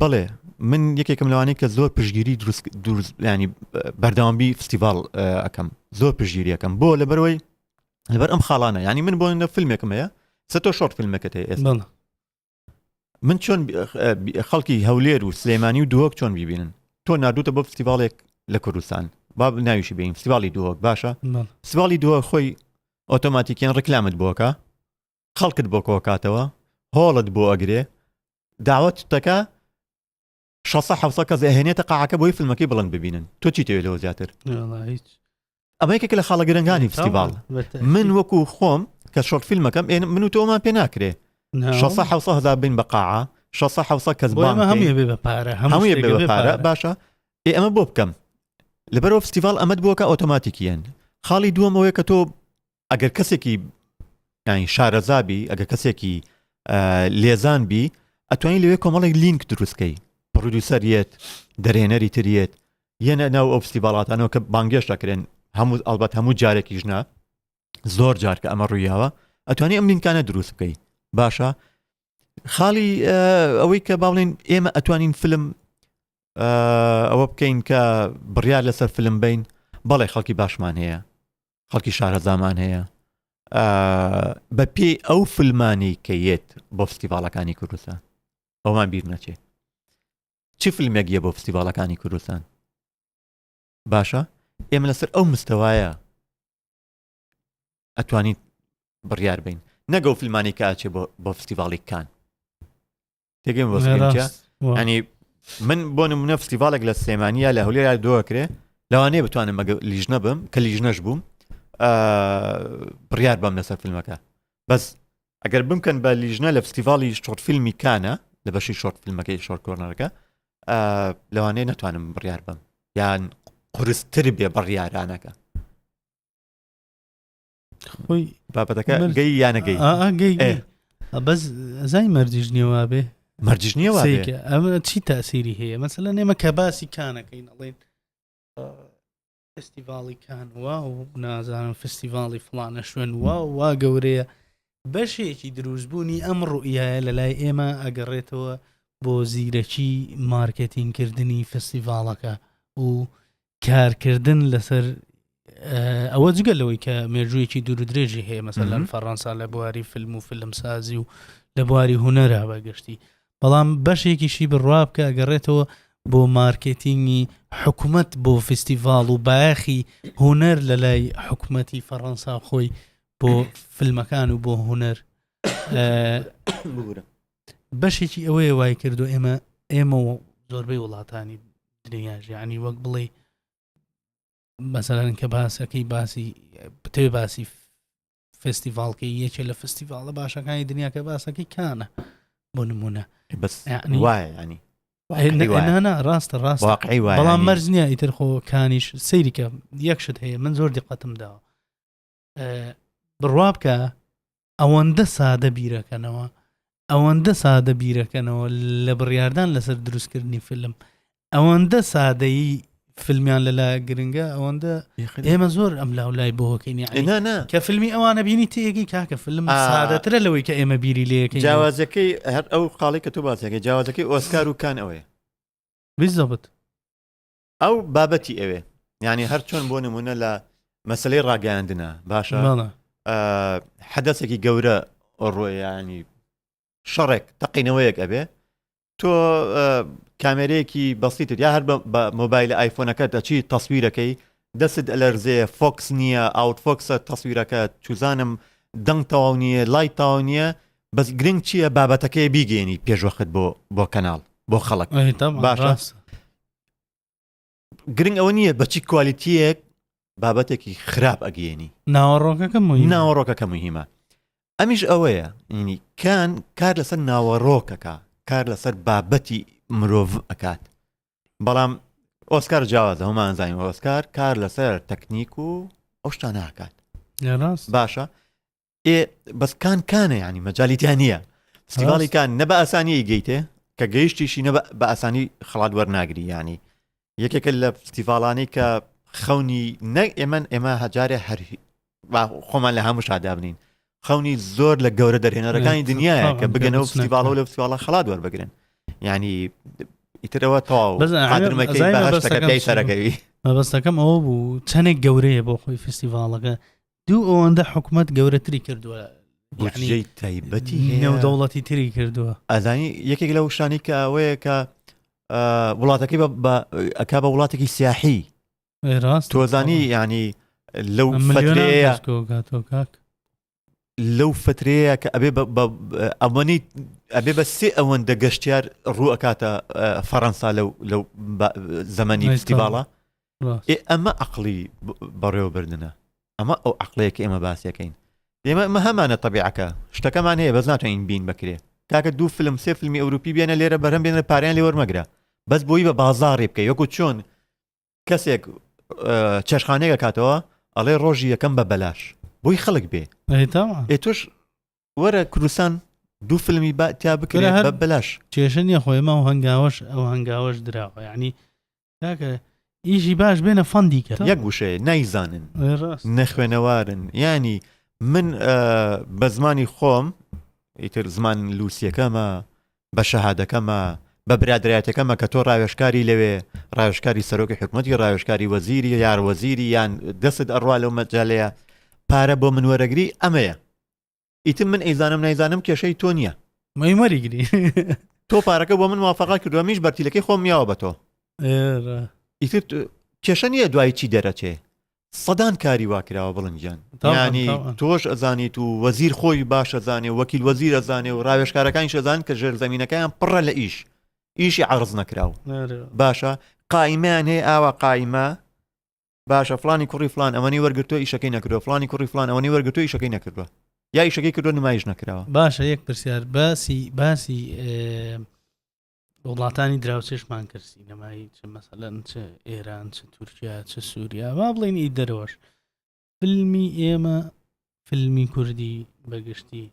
بەڵێ من یەکێکم لەوانەیە کە زۆر پشگیری دروست دروست ینی بەردەوامبی فستیڤال ئەەکەم زۆر پشگیریەکەم بۆ لەبەرەوەی لەبەر ئەم خاڵانە ینی من بۆ نە فیلمێکم هەیە سە تۆ short فیلمەکەت هەیە ئێستا من چۆن خەڵکی هەولێر و سلێمانی و دهۆک چۆن بیبینن تۆ نردوتە بۆ فستیڤالێک لە کوردستان با ناویشی بین فستیڤالی دهۆک باشە فستیڤالی دهۆک خۆی ئۆتۆماتیکیان ڕکلامت بۆکە خەڵکت بۆ کۆکاتەوە هۆڵت بۆ ئەگرێ داوت تەکە 600 700 کەس ئەهێنێتە قاعەکە بۆی فیلمەکەی بڵند ببینن تۆ چی تەوێت لەوە زیاتر ئەمە یەکێکە لە خاڵە گرنگانی فستیڤاڵ من وەکو خۆم کە short فیلمەکەم من و تۆمان پێ ناکرێ 600 700 هزار بین بە قاعە 600 700 کەس هەمووی بێ بە پارە هەمووی بێ بە پارە باشە ئێ ئەمە بۆ بکەم لەبەرەوە فستیڤاڵ ئەمەت بۆکە ئۆتۆماتیکیەن خاڵی دووەم ئەوەیە کە تۆ ئەگەر کەسێکی یانی شارەزا بی ئەگەر کەسێکی لێزان بی ئەتوانی لەوێ کۆمەڵێک لینک دروستکەی producer یەت دەرهێنەری تریەت یەنە ناو ئەو فستیڤاڵاتانەوە کە بانگێش دەکرێن هەموو ئەلبەت هەموو جارێکیش نا زۆر جار کە ئەمە ڕوویاوە ئەتوانی ئەم لینکانە دروست بکەی باشە خاڵی ئەوەی کە باڵێن ئێمە ئەتوانین فیلم ئەوە بکەین کە بڕیار لەسەر فیلم بین بەڵێ خەڵکی باشمان هەیە خەڵکی شارەزامان هەیە بە پێی ئەو فیلمانی کە یەت بۆ فستیڤاڵەکانی کوردستان ئەومان بیر نەچێت چی فیلمێک یە بۆ فستیڤاڵەکانی کوردستان باشە ئێمە لەسەر ئەو مستەوایە ئەتوانیت بڕیار بین نەگەو فیلمانی کە ئاچێ بۆ فستیڤاڵی کان تێگەم ینی من بۆ نمونە فستیڤالێک لە سلێمانیا لە هەولێر دۆکرێ لەوانەیە بتوانم مەگە لیژنە بم کە لیژنەش بووم بڕیار بەم لەسەر فیلمەکە بەس ئەگەر بمکەن بە لیژنە لە فستیڤالی short فیلمی کانە لە بەشی short فیلمەکەی short corner ەکە. لەوانەیە نەتوانم بڕیار بم یان قورستر بێ بڕیارانەکە خۆی بابەتەکە گەی یانەگەی گەی بەس ئەزای مەرجیش نییە بێ مەرجیش نییە ئەمە چی تاسیری هەیە مەسەلەن ئێمە کە باسی کانەکەین ئەڵێن فستیڤاڵی کان وا و نازانم فستیڤاڵی فڵانە شوێن وا وا گەورەیە بەشێکی دروستبوونی ئەم ڕوئیایە لە لای ئێمە ئەگەڕێتەوە بۆ زیرەکی مارکێتینگکردنی فستیڤاڵەکە و کارکردن لەسەر ئەوە جگە لەوەی کە مێژوویەکی دوور و درێژی هەیە مەسەلەن فەڕەنسا لە بواری فیلم و فیلمسازی و لە بواری هونەرە بەگشتی بەڵام بەشێکیشی بڕوا بکە ئەگەڕێتەوە بۆ مارکێتینگی حکومەت بۆ فستیڤاڵ و بایەخی هونەر لە لای حکومەتی فەڕەنسا خۆی بۆ فیلمەکان و بۆ هونەر بەشێکی ئەوەیە وای کردو ئێمە ئێمە و زۆربەی وڵاتانی دنیاش یعنی وەک بڵێ مەسەلەن کە باسەکەی باسی بتەوێ باسی فستیڤالکەی یەکێ لە فستیڤالە باشەکانی دنیا کە باسەکەی کانە بۆ نمونە بەس وایە ینی نا ڕاستە ڕاست واقعی وایە بەڵام مەرج نییە ئیتر خۆ کانیش سەیریکە یەک شت هەیە من زۆر دیقەتم داوە بڕوا بکە ئەوەندە سادە بیرەکەنەوە ئەوەندە سادە بیرەکەنەوە لە بڕیاردان لەسەر دروستکردنی فیلم ئەوەندە سادەیی فیلمیان لەلا گرنگە ئەوەندە ئێمە زۆر ئەم لاو لای بۆکەین کە فیلمی ئەوانە بینی تێگەی کاکە فیلم سادەترە لەوەی کە ئێمە بیری لەکەی جیاوازەکەی هەر ئەو خاڵی کە تۆ باسەکەی جیاوازەکەی ئۆسکار و کان ئەوەیە بالضبط ئەو بابەتی ئەوێ یعنی هەر چۆن بۆ نمونە لە مەسلەی ڕاگەیاندنە باشە حەدەسێکی گەورە ڕۆیانی شەڕێک تەقینەوەیەک ئەبێ تۆ کامێرەیەکی بەسیتت یا هەر بە مۆبایلە ئایفۆنەکەت ئەچی تەسویرەکەی دەستت ئەلەرزێ focus نییە out focus ە تەسویرەکە چوزانم دەنگ تەواو نییە light تەواو نییە بەس گرنگ چییە بابەتەکەی بیگەێنی پێشوەخت بۆ بۆ کەناڵ بۆ خەڵک باشە گرنگ ئەوە نییە بەچی quality یەک بابەتێکی خراپ ئەگەیەنی ناوەڕۆکەکە ناوەڕۆکەکە مهمە ئەمیش ئەوەیە ینی کان کار لەسەر ناوەڕۆکەکە کار لەسەر بابەتی مرۆڤ ئەکات بەڵام ئۆسکار جیاوازە هەمان زانین ئۆسکار کار لەسەر تەکنیک و ئەو شتانە ئەکات باشە ئێ بەس کان کانە ینی مەجای تیا نییە فستیڤاڵی کان نە بە ئاسانی گەیتێ کە گەیشتیشی نە بە ئاسانی خڵات وەرناگری ینی یەکێکە لە فستیڤاڵانی کە خەونی نە ئێمە ئێمە هەجارێ هەر خۆمان لە هەموو شادابنین خەونی زۆر لە گەورە دەرهێنەرەکانی دنیاە کە بگەنەوە فستیڤاڵەوە لە فستیڤاڵە خەڵات وەربگرن ینی ئیترەوە تەواو سەرەکەوی مەبەستەکەم ئەوە بوو چەندێک گەورەیە بۆ خۆی فستیڤاڵەکە دوو ئەوەندە حکومەت گەورەتری کردووە بودجەی تایبەتی نێودەوڵەتی تری کردووە ئەزانی یەکێک لەو شتانی کە ئەوەیە کە وڵاتەکەی ئەک بە وڵاتێکی سیاحی ڕاست تۆزانی ینی لەو فترەیە لەو فترەیە کە ئەبێ ئەوەنی ئەبێ بە سێ ئەوەندە گەشتیار ڕوو ئەکاتە فەڕەنسا لەو لەو زەمەنی فستیڤاڵە ئێ ئەمە عقلی بەڕێوەبردنە ئەمە ئەو عقلەیە کە ئێمە باسیەکەین ئێمە ئەمە هەمانە تەبیعەکە شتەکەمان هەیە بەس ناتوانین بین بکرێ کاکە دوو فیلم سێ فیلمی ئەوروپی بێنە لێرە بەرهەم بێنە پاریان لێ وەرمەگرە بەس بۆی بە بازاڕی بکەی وەکو چۆن کەسێک چێشخانەیەک کاتەوە ئەڵێ ڕۆژی یەکەم بە بەلاش بۆی خەڵک بێ ئێ تۆش وەرە کوردستان دوو فیلمی با تیا بکرێ هەر بەلاش کێشە نییە خۆی ئەو هەنگاوەش ئەو هەنگاوەش دراوە یعنی کاکە ئیشی باش بێنە fund ی کە یەک وشەیە نایزانن نەخوێنەوارن ینی من بە زمانی خۆم ئیتر زمان لوسیەکەمە بە شەهادەکەمە بە برادرایەتەکەمە کە تۆ ڕاوێشکاری لەوێ ڕاوێشکاری سەرۆکی حکوومەتی ڕاوێشکاری وەزیری یار وەزیری یان دەست ئەڕوا لەو مەجالەیە پارە بۆ من وەرەگری ئەمەیە ئیتر من ئەیزانم نایزانم کێشەی تۆ نییە. مەی وەریگری. تۆ پارەکە بۆ من موافقە کردووە میش بەرتیلەکەی خۆم میاوە بە تۆ. ئیتر کێشە نییە دوای چی دەرەچێ. سەدان کاری وا کراوە بڵند گیان. یانی تۆش ئەزانیت و وەزیر خۆی باش ئەزانێ و وەکیل وەزیر ئەزانێ و ڕاوێژکارەکانیش ئەزانن کە ژێرزەمینەکەیان پڕە لە ئیش. ئیشی عەرز نەکراو. باشە قایمەیان هەیە ئاوا قایمە باشە فلانی کوڕی فلان ئەوەنی وەرگتووە ئیشەکەی نەکردووە فلانی کوڕی فلان ئەوەنی وەرگتووە ئیشەکەی نەکردووە یا ئیشەکەی کردووە نمایش نەکراوە باشە یەک پرسیار باسی باسی. وڵاتانی دراوسێشمان کرد سینەمایی چ مەسەلەن چ ئێران چ تورکیا چ سووریا با بڵێن ئی دەرەوەش فیلمی ئێمە فیلمی کوردی بەگشتی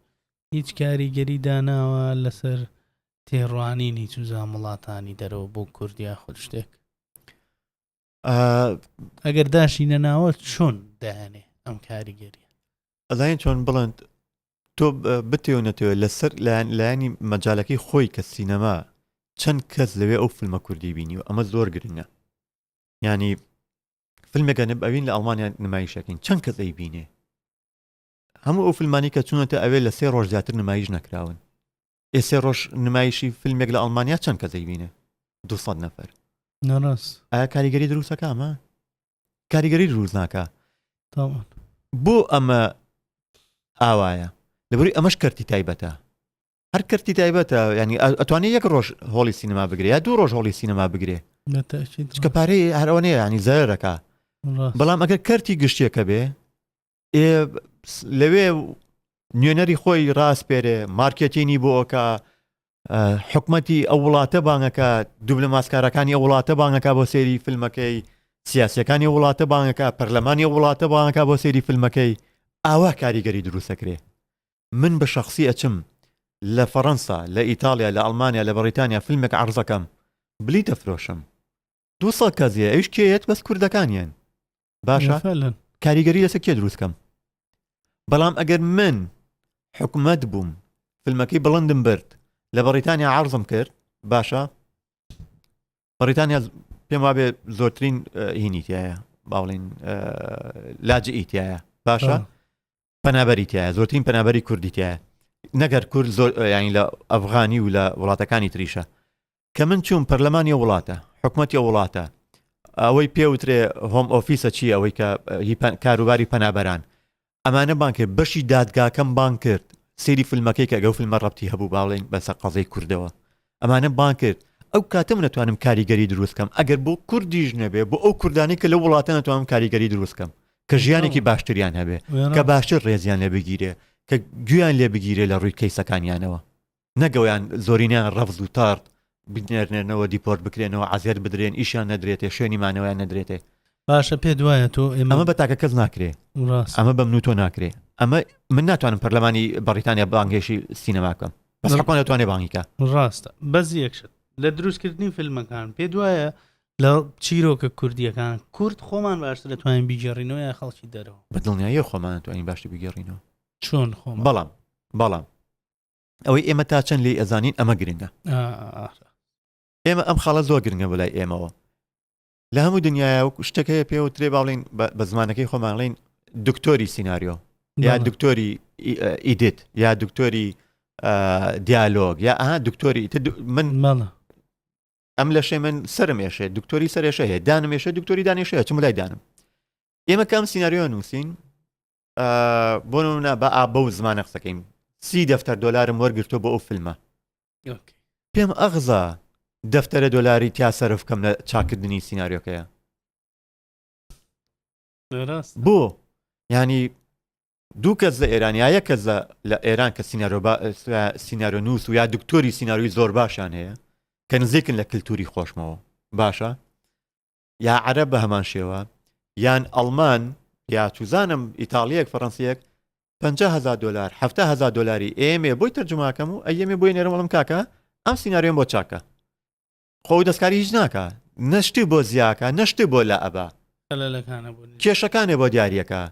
هیچ کاریگەری داناوە لەسەر تێڕوانینی چوزام وڵاتانی دەرەوە بۆ کوردیا خود شتێک ئەگەر داشی نەناوە چۆن دایانێ ئەم کاریگەریە ئەزانین چۆن بڵند تۆ بتێ و نەتەوێت لەسەر لایەنی مەجالەکەی خۆی کە سینەما چەند کەس لەوێ ئەو فیلمە کوردی بینی و ئەمە زۆر گرنگە ینی فیلمێکە نب ئەوین لە ئەڵمانیا نمایشەکەین چەند کەس ئەی بینێ هەموو ئەو فیلمانی کە چوونەتە ئەوێ لە سێ ڕۆژ زیاتر نمایش نەکراون ئێ سێ ڕۆژ نمایشی فیلمێک لە ئەڵمانیا چەند کەس ئەیبینێ 200 نەفەر نەڕاست ئایا کاریگەری دروستەکە ئەمە کاریگەری دروست ناکە تاوان بۆ ئەمە ئاوایە لەبەری ئەمەش کەرتی تایبەتە هەر کەرتی تایبەتە ینی ئەتوانێت یەک ڕۆژ هۆڵی سینەما بگرێ یا دوو ڕۆژ هۆڵی سینەما بگرێ بەتەئکید چکە پارەی هەرەوە نیە ینی زەرەکە ڕاست بەڵام ئەگەر کەرتی گشتیەکە بێ ئێ لەوێ نوێنەری خۆی ڕاسپێرێ مارکێتینی بۆ ئەکا حکومەتی ئەو وڵاتە بانگەکە دوبلە ماسکارەکانی ئەو وڵاتە بانگەکە بۆ سێری فیلمەکەی سیاسەکانی وڵاتە بانگەکە پەرلەمانی وڵاتە بانگەکە بۆ سێری فیلمەکەی ئاوا کاریگەری دروستەکرێ من بە شخصی ئەچم لە فەڕەنسا لە ئیتاڵیا لە ئەڵمانیا لە بەڕیتانیا فیلمێک عەرزەکەم بلیتە فرۆشم 200 کەس هەیە ئەویش کێیەت بەس کوردەکانیان باشە کاریگەری لەسەر کێ دروست کەم بەڵام ئەگەر من حکومت بووم فیلمەکەی بڵندم برد لە بەڕیتانیا عرضم کرد باشە بەڕیتانیا پێم وابێ زۆرترین هینی تایە باڵین لاجئی تایە باشە پەنابەری تایە زۆرترین پەنابەری کوردی تایە نەگەر کورد زۆر ینی لە ئەفغانی و لە وڵاتەکانی تریشە کە من چووم پەرلەمانی ئەو وڵاتە، حکومەتی ئەو وڵاتە، ئەوەی پێوترێ Home Office ە چی ئەوەی کە هی کاروباری پەنابەران ئەمانە بانگ کرد بەشی دادگاکەم بانگ کرد سەیری فیلمەکەی کە ئەگەو فیلمە ڕەبتی هەبوو باڵێن بەسەر قەزەی کوردەوە ئەمانە بانگ کرد ئەو کاتە من نەتوانم کاریگەری دروست کەم ئەگەر بۆ کوردیش نەبێ بۆ ئەو کوردانەی کە لەو وڵاتە نەتوانم کاریگەری دروست کەم کە ژیانێکی باشتریان هەبێ کە باشتر ڕێزیان لێ بگیرێ کە گویان لێ بگیرێ لە ڕووی کەیسەکانیانەوە نەگەویان زۆرینەیان ڕەفز و تارد بنێرنێنەوە دیپۆرت بکرێنەوە عەزیەت بدرێن ئیشیان نەدرێتێ شوێنی مانەوەیان نەدرێتێ. باشە پێت وایە تۆ ئێمە ئەمە بە تاکە کەس ناکرێ ڕاست ئەمە بە من و تۆ ناکرێ ئەمە من ناتوانم پەرلەمانی بەڕیتانیا بانگێشی سینەما بکەم بەس حکومەت دەتوانێ بانگی کە ڕاستە بەس یەک شت لە دروستکردنی فیلمەکان پێت وایە لە چیرۆکە کوردیەکان کورد خۆمان باشتر دەتوانین بیگێڕینەوە یا خەڵکی دەرەوە بە دڵنیایی خۆمان دەتوانین باشتر بیگێڕینەوە چۆن خۆمان بەڵام بەڵام ئەوەی ئێمە تا چەند لێی ئەزانین ئەمە گرنگە ئێمە ئەم خاڵە زۆر گرنگە بەلای ئێمەوە لە هەموو دنیاە وەکو شتێک هەیە پێوە ترێ باڵین بە زمانەکەی خۆمانڵین دکتۆری سینناریۆ یا دکتۆری edit یا دکتۆری دیالۆگ یا ئەها دکتۆری من مەڵە ئەم لەشێ من سرم ێشێ دکتۆری سەرێشە هەیە دانم ێشە دکتۆری دانیشەیە چم لای دانم ئێمە کام سینناریۆ نووسین بۆ نمونە بە ئا بەو زمانە قسەکەین سی دەفتەر دۆلارم وەرگرتووە بۆ ئەو فیلمە پێم ئەغزا دەفتەرە دۆلاری تیا سەرف کەم لە چاکردنی سیناریۆکەیە بۆ ینی دوو کەس لە ئێران یا یەک کەس لە ئێران کە سیناریۆ سیناریۆ نووس و یا دکتۆری سیناریۆی زۆر باشیان هەیە کە نزیکن لە کللتوری خۆشمەوە باشە یا عەرەب بە هەمان شێوە یان ئەڵمان یا چوزانم ئیتاڵیەک فەڕەنسیەک 50 هزار دلار 70 هزار دلاری ئێمێ بۆی تەرجماکەم و ئەیەمێ بۆی نێرم وەڵم کاکە ئەم سیناریۆم بۆ چاکە خۆ دەستکاری هیچ ناکە نەشتی بۆ زیاکە نەشتی بۆ لە ئەبا کێشەکانێ بۆ دیارەکە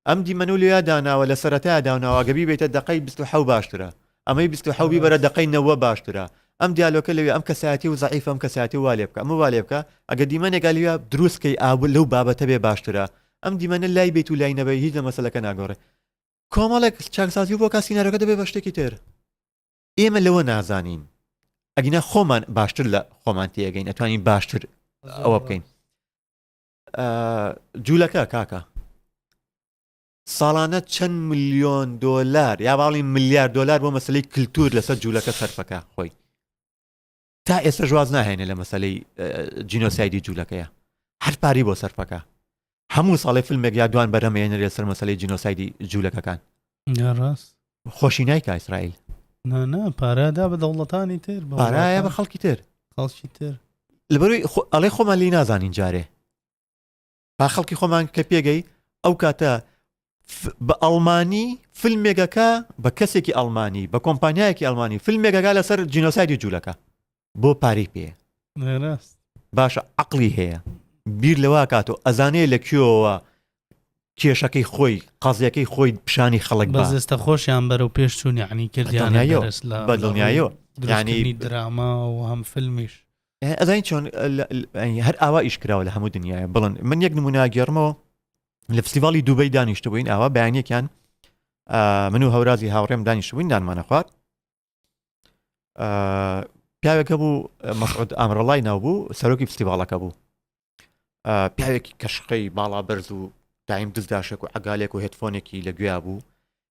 ئەم دیمەنەو لێیا داناوە لە سەرەتایا داوناوە ئەگەر بیبەیتە دەقەی 27 باشترە ئەمەی 27 بیبەرە دەقەی نەوە باشترە ئەم دیالۆکە لەوێ ئەم کەسایەتی و زەعیفە ئەم کەسایەتی وا لێ بکە ئەمە وا لێ بکە ئەگەر دیمەنێکا لەویا دروست کەی ئا لەو بابەتە بێ باشترە ئەم دیمەنە لای بیت و لای نەبەی هیچ لە مەسەلەکە ناگۆڕێ کۆمەڵێک چاکسازی بۆ کا سیناریۆکە دەبێ بە شتێکی تر ئێمە لەوە نازانین ئەگینا خۆمان باشتر لە خۆمان تێگەین ئەتوانین باشتر ئەوە بکەین جوولەکە کاکە ساڵانە چەند ملیۆن دۆلار یا باڵی ملیار دۆلار بۆ مەسلەی کللتور لەسەر جوولەکە سەرفەکە خۆی تا ئێستا ژواز ناهێنێ لە مەسلەی جینۆسایدی جوولەکەیە هەر پاری بۆ سەرفەکە هەموو ساڵی فیلمێک یا دوان بەرهەمێنێ لەسەر مەسلەی جینۆسایدی جوولەکەکان ڕاست خۆشی نایکا ئیسرائیل نا پارەدا بە دەوڵەتانی تر پارایە بە خەڵکی تر. خەڵکی تر لەبەروی ئەڵێ خۆمان لی نازانین جارێ با خەڵکی خۆمان کە پێگەی ئەو کاتە بە ئەڵمانی فیلمێکەکە بە کەسێکی ئەڵمانی بە کۆمپانیایەکی ئەڵمانی فیلمێکەکە لەسەر جینۆسایدی جوولەکە بۆ پارەی پێ باشە عقلی هەیە بیر لەوا کات و ئەزانێ لە کوێوە کێشەکەی خۆی قازیەکەی خۆی پیشانی خەڵک بەزستە خۆشیان بەرەو پێش چوون یعنی کردیان بە دڵنیایەوە ینی دراما و هەم فیلمیش ئەزانی چۆن هەر ئاوا ئیش کراوە لە هەموو دنیاە بڵن من یەک نمونە گێڕمەوە لە فستیڤاڵی دوبەی دانیشتبووین ئاوا بەیانیەکیان من و هەورازی هاوڕێم دانیشتبووین نانمانە خوارد پیاوێکە بوو مەسعود ئامرەڵای ناو بوو سەرۆکی فستیڤاڵەکە بوو پیاوێکی کەشقەی باڵا بەرز و دایم دزداشێک و عگالێک و headphone ێکی لە گوێیا بوو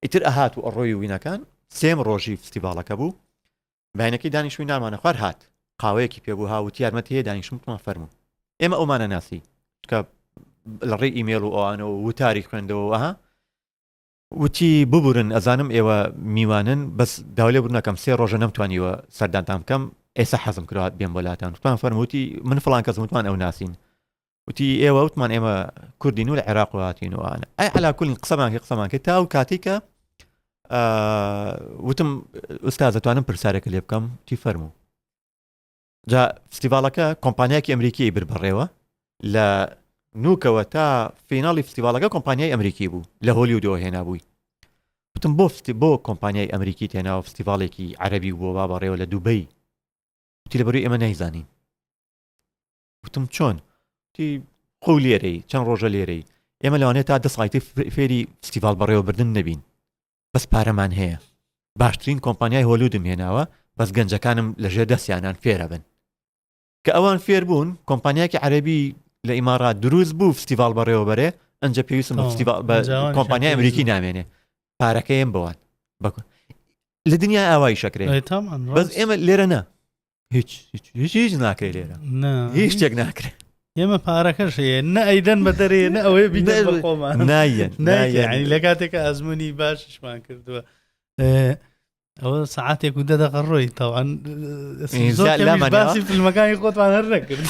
ئیتر ئەهات و ئەڕۆی وینەکان سێم ڕۆژی فستیڤاڵەکە بوو بەینەکەی دانیشتووین نانمانە خوارد هات قاوەیەکی پێ بوو هاوتی یارمەتی هەیە دانیشتم وتمان فەرموو ئێمە ئەومانە ناسی کە لە ڕێی ئیمێل و ئەوانەوە وتاری خوێندەوە ئەها وتی ببورن ئەزانم ئێوە میوانن بەس داوای لێ بردنەکەم سێ ڕۆژە نەمتوانیوە سەردانتان بکەم ئێستا حەزم کرا بێم بۆ لاتان وتمان فەرمووتی من فڵان کەسم وتمان ئەو ناسین وتی ئێوە وتمان ئێمە کوردین و لە عێراق هاتین و ئەوانە ئەی علا کولین قسەمان کرد قسەمان کرد تا ئەو کاتێک کە وتم ئوستاز دەتوانم پرسیارێکە لێ بکەم تی فەرموو جا فستیڤالەکە کۆمپانیاکی ئەمریکی بر بەڕێوە لە نوکەوە تا فیناڵی فستیڤالەکە کۆمپانیای ئەمریکی بوو لە هۆلیودەوە هێنابووی وتم بۆ فستی بۆ کۆمپانیای ئەمریکی تێناوە فستیڤالێکی عەربی بۆ با بەڕێوە لە دوبەی وتی لەبەروی ئێمە نایزانین وتم چۆن؟ وتی خۆ لێرەی چەند ڕۆژە لێرەی ئێمە لەوانەیە تا دە ساڵی تر فێری فستیڤاڵ بەڕێوەبردن نەبین بەس پارەمان هەیە باشترین کۆمپانیای هۆلیودم هێناوە بەس گەنجەکانم لەژێر دەستیانان فێرە بن کە ئەوان فێر بوون کۆمپانیاکی عەربی لە ئیمارات دروست بوو فستیڤاڵ بەڕێوەبەرێ ئەنجە پێویستم بە فستیڤاڵ بە کۆمپانیای ئەمریکی نامێنێ پارەکەیم بەوان لە دنیا ئاوای شەکرێ بەس ئێمە لێرە نا هیچ هیچ هیچ هیچ ناکرێ لێرە هیچ شتێک ناکرێ ئێمە پارەکەش هەیە نە ئەیدەن بە دەرێ نە ئەوەیە بیدەن بە خۆمان نایەن نایەن لە کاتێک ئەزمموی باششمان کردووە ئەوە سعاتێک و دە دەقە ڕۆی تاوان باسی فیلمەکانی خۆتمان هەر نەکرد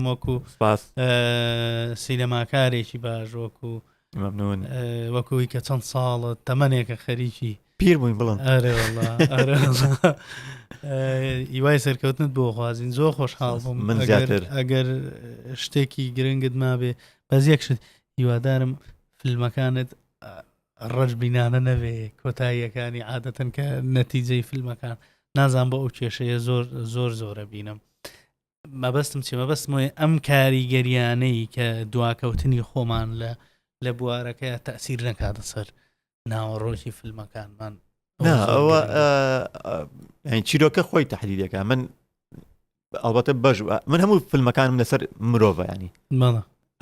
وەکو سینەماکارێکی باش وەکو ممنون وەکوی کە چەند ساڵە تەمەنێکە خەریکی پیر بووین بڵم ئەرێ والله ئەرێ والله. هیوای سەرکەوتنت بۆ خوازین زۆر خۆشحاڵ بووم من زیاتر. ئەگەر شتێکی گرنگت مابێ بەس یەک شت هیوادارم فیلمەکانت ڕەشبینانە نەبێ کۆتاییەکانی عادەتەن کە نەتیجەی فیلمەکان نازان بۆ ئەو کێشەیە زۆر زۆر زۆرە بینم مەبەستم چی مەبەستم وەیە ئەم کاریگەریانەی کە دواکەوتنی خۆمان لە لە بوارەکەی تەسیر نەکاتە سەر ناوەڕۆکی فیلمەکانمان ئەوە چیرۆکە خۆی تهدیدەکە من ئەڵبەتە بەش من هەموو فیلمەکانم لەسەر مرۆڤ ینی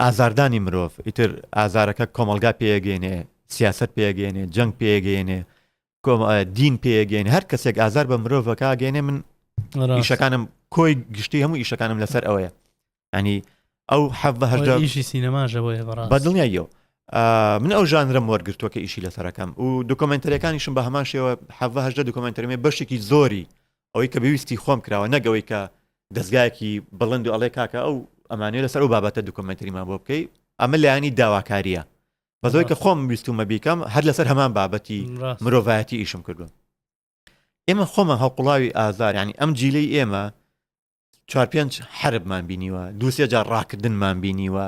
ئازاردانی مرۆڤ ئیتر ئازارەکە کۆمەلگا پێگەێنێ سیاست پێگەێنێ جەنگ پێگەێنێ دین پێگەین هەر کەسێک ئازار بە مرۆڤەکە گەێنێ من ئیشەکانم کۆی گشتی هەموو ئیشەکانم لەسەر ئەوەیە ینی ئەو حەڤهشی ئیشی سینەماژەوەیە بە دڵنیاییەوە من ئەو ژانرم وەرگتووە کە ئیشی لەسەرەکەم و دۆکۆمنتەرەکانیشم بە هەمان شێوە حەڤهدە دۆکۆمنتەرمێ بەشێکی زۆری ئەوەی کە بەویستی خۆم کراوە نەگەوەی کە دەستگایەکی بڵند و ئەڵێ کاکە ئەو ئەمانەیە لەسەر ئەو بابەتە دۆکۆمنتەریمان بۆ بکەی ئەمە لایەنی داواکاریە بەس ئەوەی کە خۆم ویستومە بیکەم هەر لەسەر هەمان بابەتی مرۆڤایەتی ئیشم کردووە ئێمە خۆمان هەڵقوڵاوی ئازار ینی ئەم جیلەی ئێمە چوار پێنج حربمان بینیوە دووسێ جار ڕاکردنمان بینیوە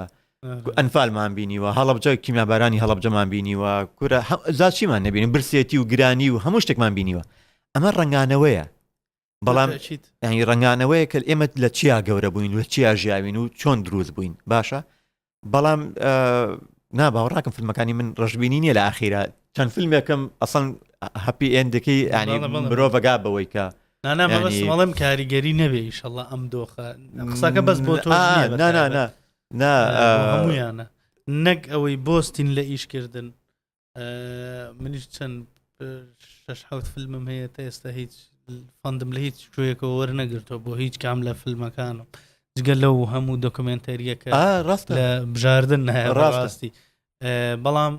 ئەنفالمان بینیوە هەڵبجە کیمیابارانی هەڵبجەمان بینیوە کورە زاچیمان نبینی برسێتی و گرانی و هەموو شتێکمان بینیوە ئەمە ڕنگانەوەیە بەڵام ینی ڕنگانەوەیە کە ئێمە لە چیا گەورە بووین لە چیا ژیاوین و چۆن دروست بووین باشە بەڵام نا باوەڕناکەم فیلمەکانی من ڕەشببینی نییە لە ئاخیرا چەند فیلمێکم ئەسڵ happy end ەکەی ینی مرۆڤەگا بەوەی کە نانامەڵم کاریگەری نەبێ ئیشەڵە ئەم دۆخە قسەکە بەس بۆ تۆ نا هەمویانە نەک ئەوەی بۆستین لە ئیشکردن منیش چەند شش حوت فیلمم هەیە تا ئێستا هیچ fund م لە هیچ کوێیەکەوە وەرنەگرتووە بۆ هیچ کام لە فیلمەکانم جگە لەو هەموو دۆکمنتەریەکە ڕاست لە بژاردن ڕاستی بەڵام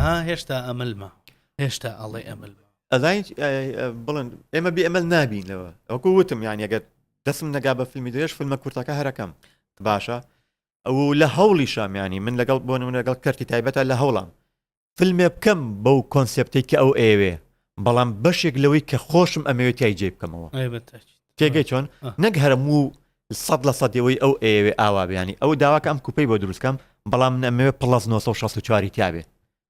ها هێشتا ئەملمە هێشتا ئەڵێ ئەملمە. ئەزانی بڵێن ئێمە بێ ئەمەل نابین لەوە وەکو وتم یان ئەگەر دەسم نەگا بە فیلمی درێژ فیلمە کورتەکە هەرەکەم باشە ئەو لە هەوڵی شامیانی من لەگەڵ بۆ نمونە لەگەڵ کەرتی تایبەتە لە هەوڵام فیلمێ بکەم بەو کۆنسێپتێک کە ئەو ئەیەوێ بەڵام بەشێک لەوەی کە خۆشم ئەمەوێت تای جێ بکەمەوە تێگەی چۆن نەک هەرموو سەد لە سەدەوەی ئەو ئەیەوێ ئاوا بیانی ئەو داواکە ئەم کوپەی بۆ دروستکەم بەڵام من ئەمەوێ plus 964 تیاابێ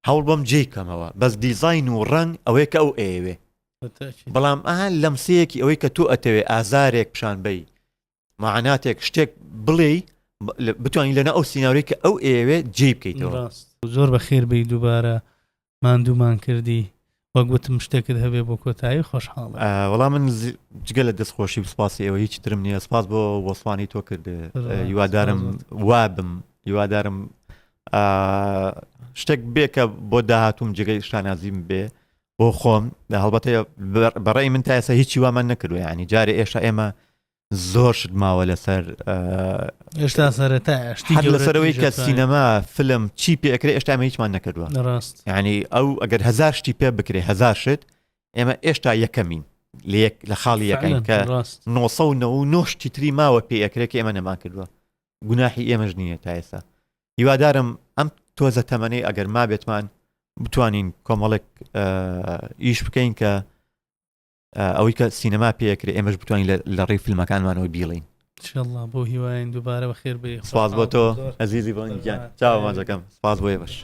هەوڵ بەم جێی کەمەوە بەس دیزاین و ڕەنگ ئەوەیە کە ئەو ئەیەوێ بەڵام ئەها لەمسەیەکی ئەوەی کە تۆ ئەتەوێ ئازارێک پیشان بەی مەعناتێک شتێک بڵێی بتوانین لەنا ئەو سیناریۆی کە ئەو ئەیەوێ جێی بکەیتەوە. ڕاست. زۆر بەخێر بێی دووبارە ماندوومان کردی وەک وتم شتێکت هەبێ بۆ کۆتایی خۆشحاڵم. وەڵا من جگە لە دەستخۆشی و سپاسی ئێوە هیچ ترم نییە سپاس بۆ وەسوانی تۆ کرد هیوادارم وابم هیوادارم شتێک بێ کە بۆ داهاتوم جێگەی شانازیم بێ بۆ خۆم هەڵبەتە بەڕێی من تا ئێستا هیچی وامان نەکردو ینی جارێ ئێشتا ئێمە زۆر شت ماوە لەسەر ئێشتا سەرەتا لەسەرەوەی کە سینەما فلم چی پێکرێ ئێشتا ئێمە هیچمان نەکردووە ڕاست ینی ئەو ئەگەر هزار شتی پێ بکرێ هزار شت ئێمە ئێشتا یەکەمین لە یەک لە خاڵی یەکەین کە 999 شتی تری ماوە پێ ئەکرێت کە ئێمە نەمان کردووە گوناحی ئێمەش نییە تا ئێستا هیوادارم ئەم تۆزە تەمەنەی ئەگەر مابێتمان بتوانین کۆمەڵێک ئیش بکەین کە ئەوەی کە سینەما پێکرێ ئێمەش بتوانین لە ڕێی فیلمەکانمانەوە بیڵین انشاءاللە بۆ هیواین دووبارە بەخێر بێی سپاس بۆ تۆ ئەزیزی بۆ گیان چاوە ماجەکەم سپاس بۆ ئێوەش.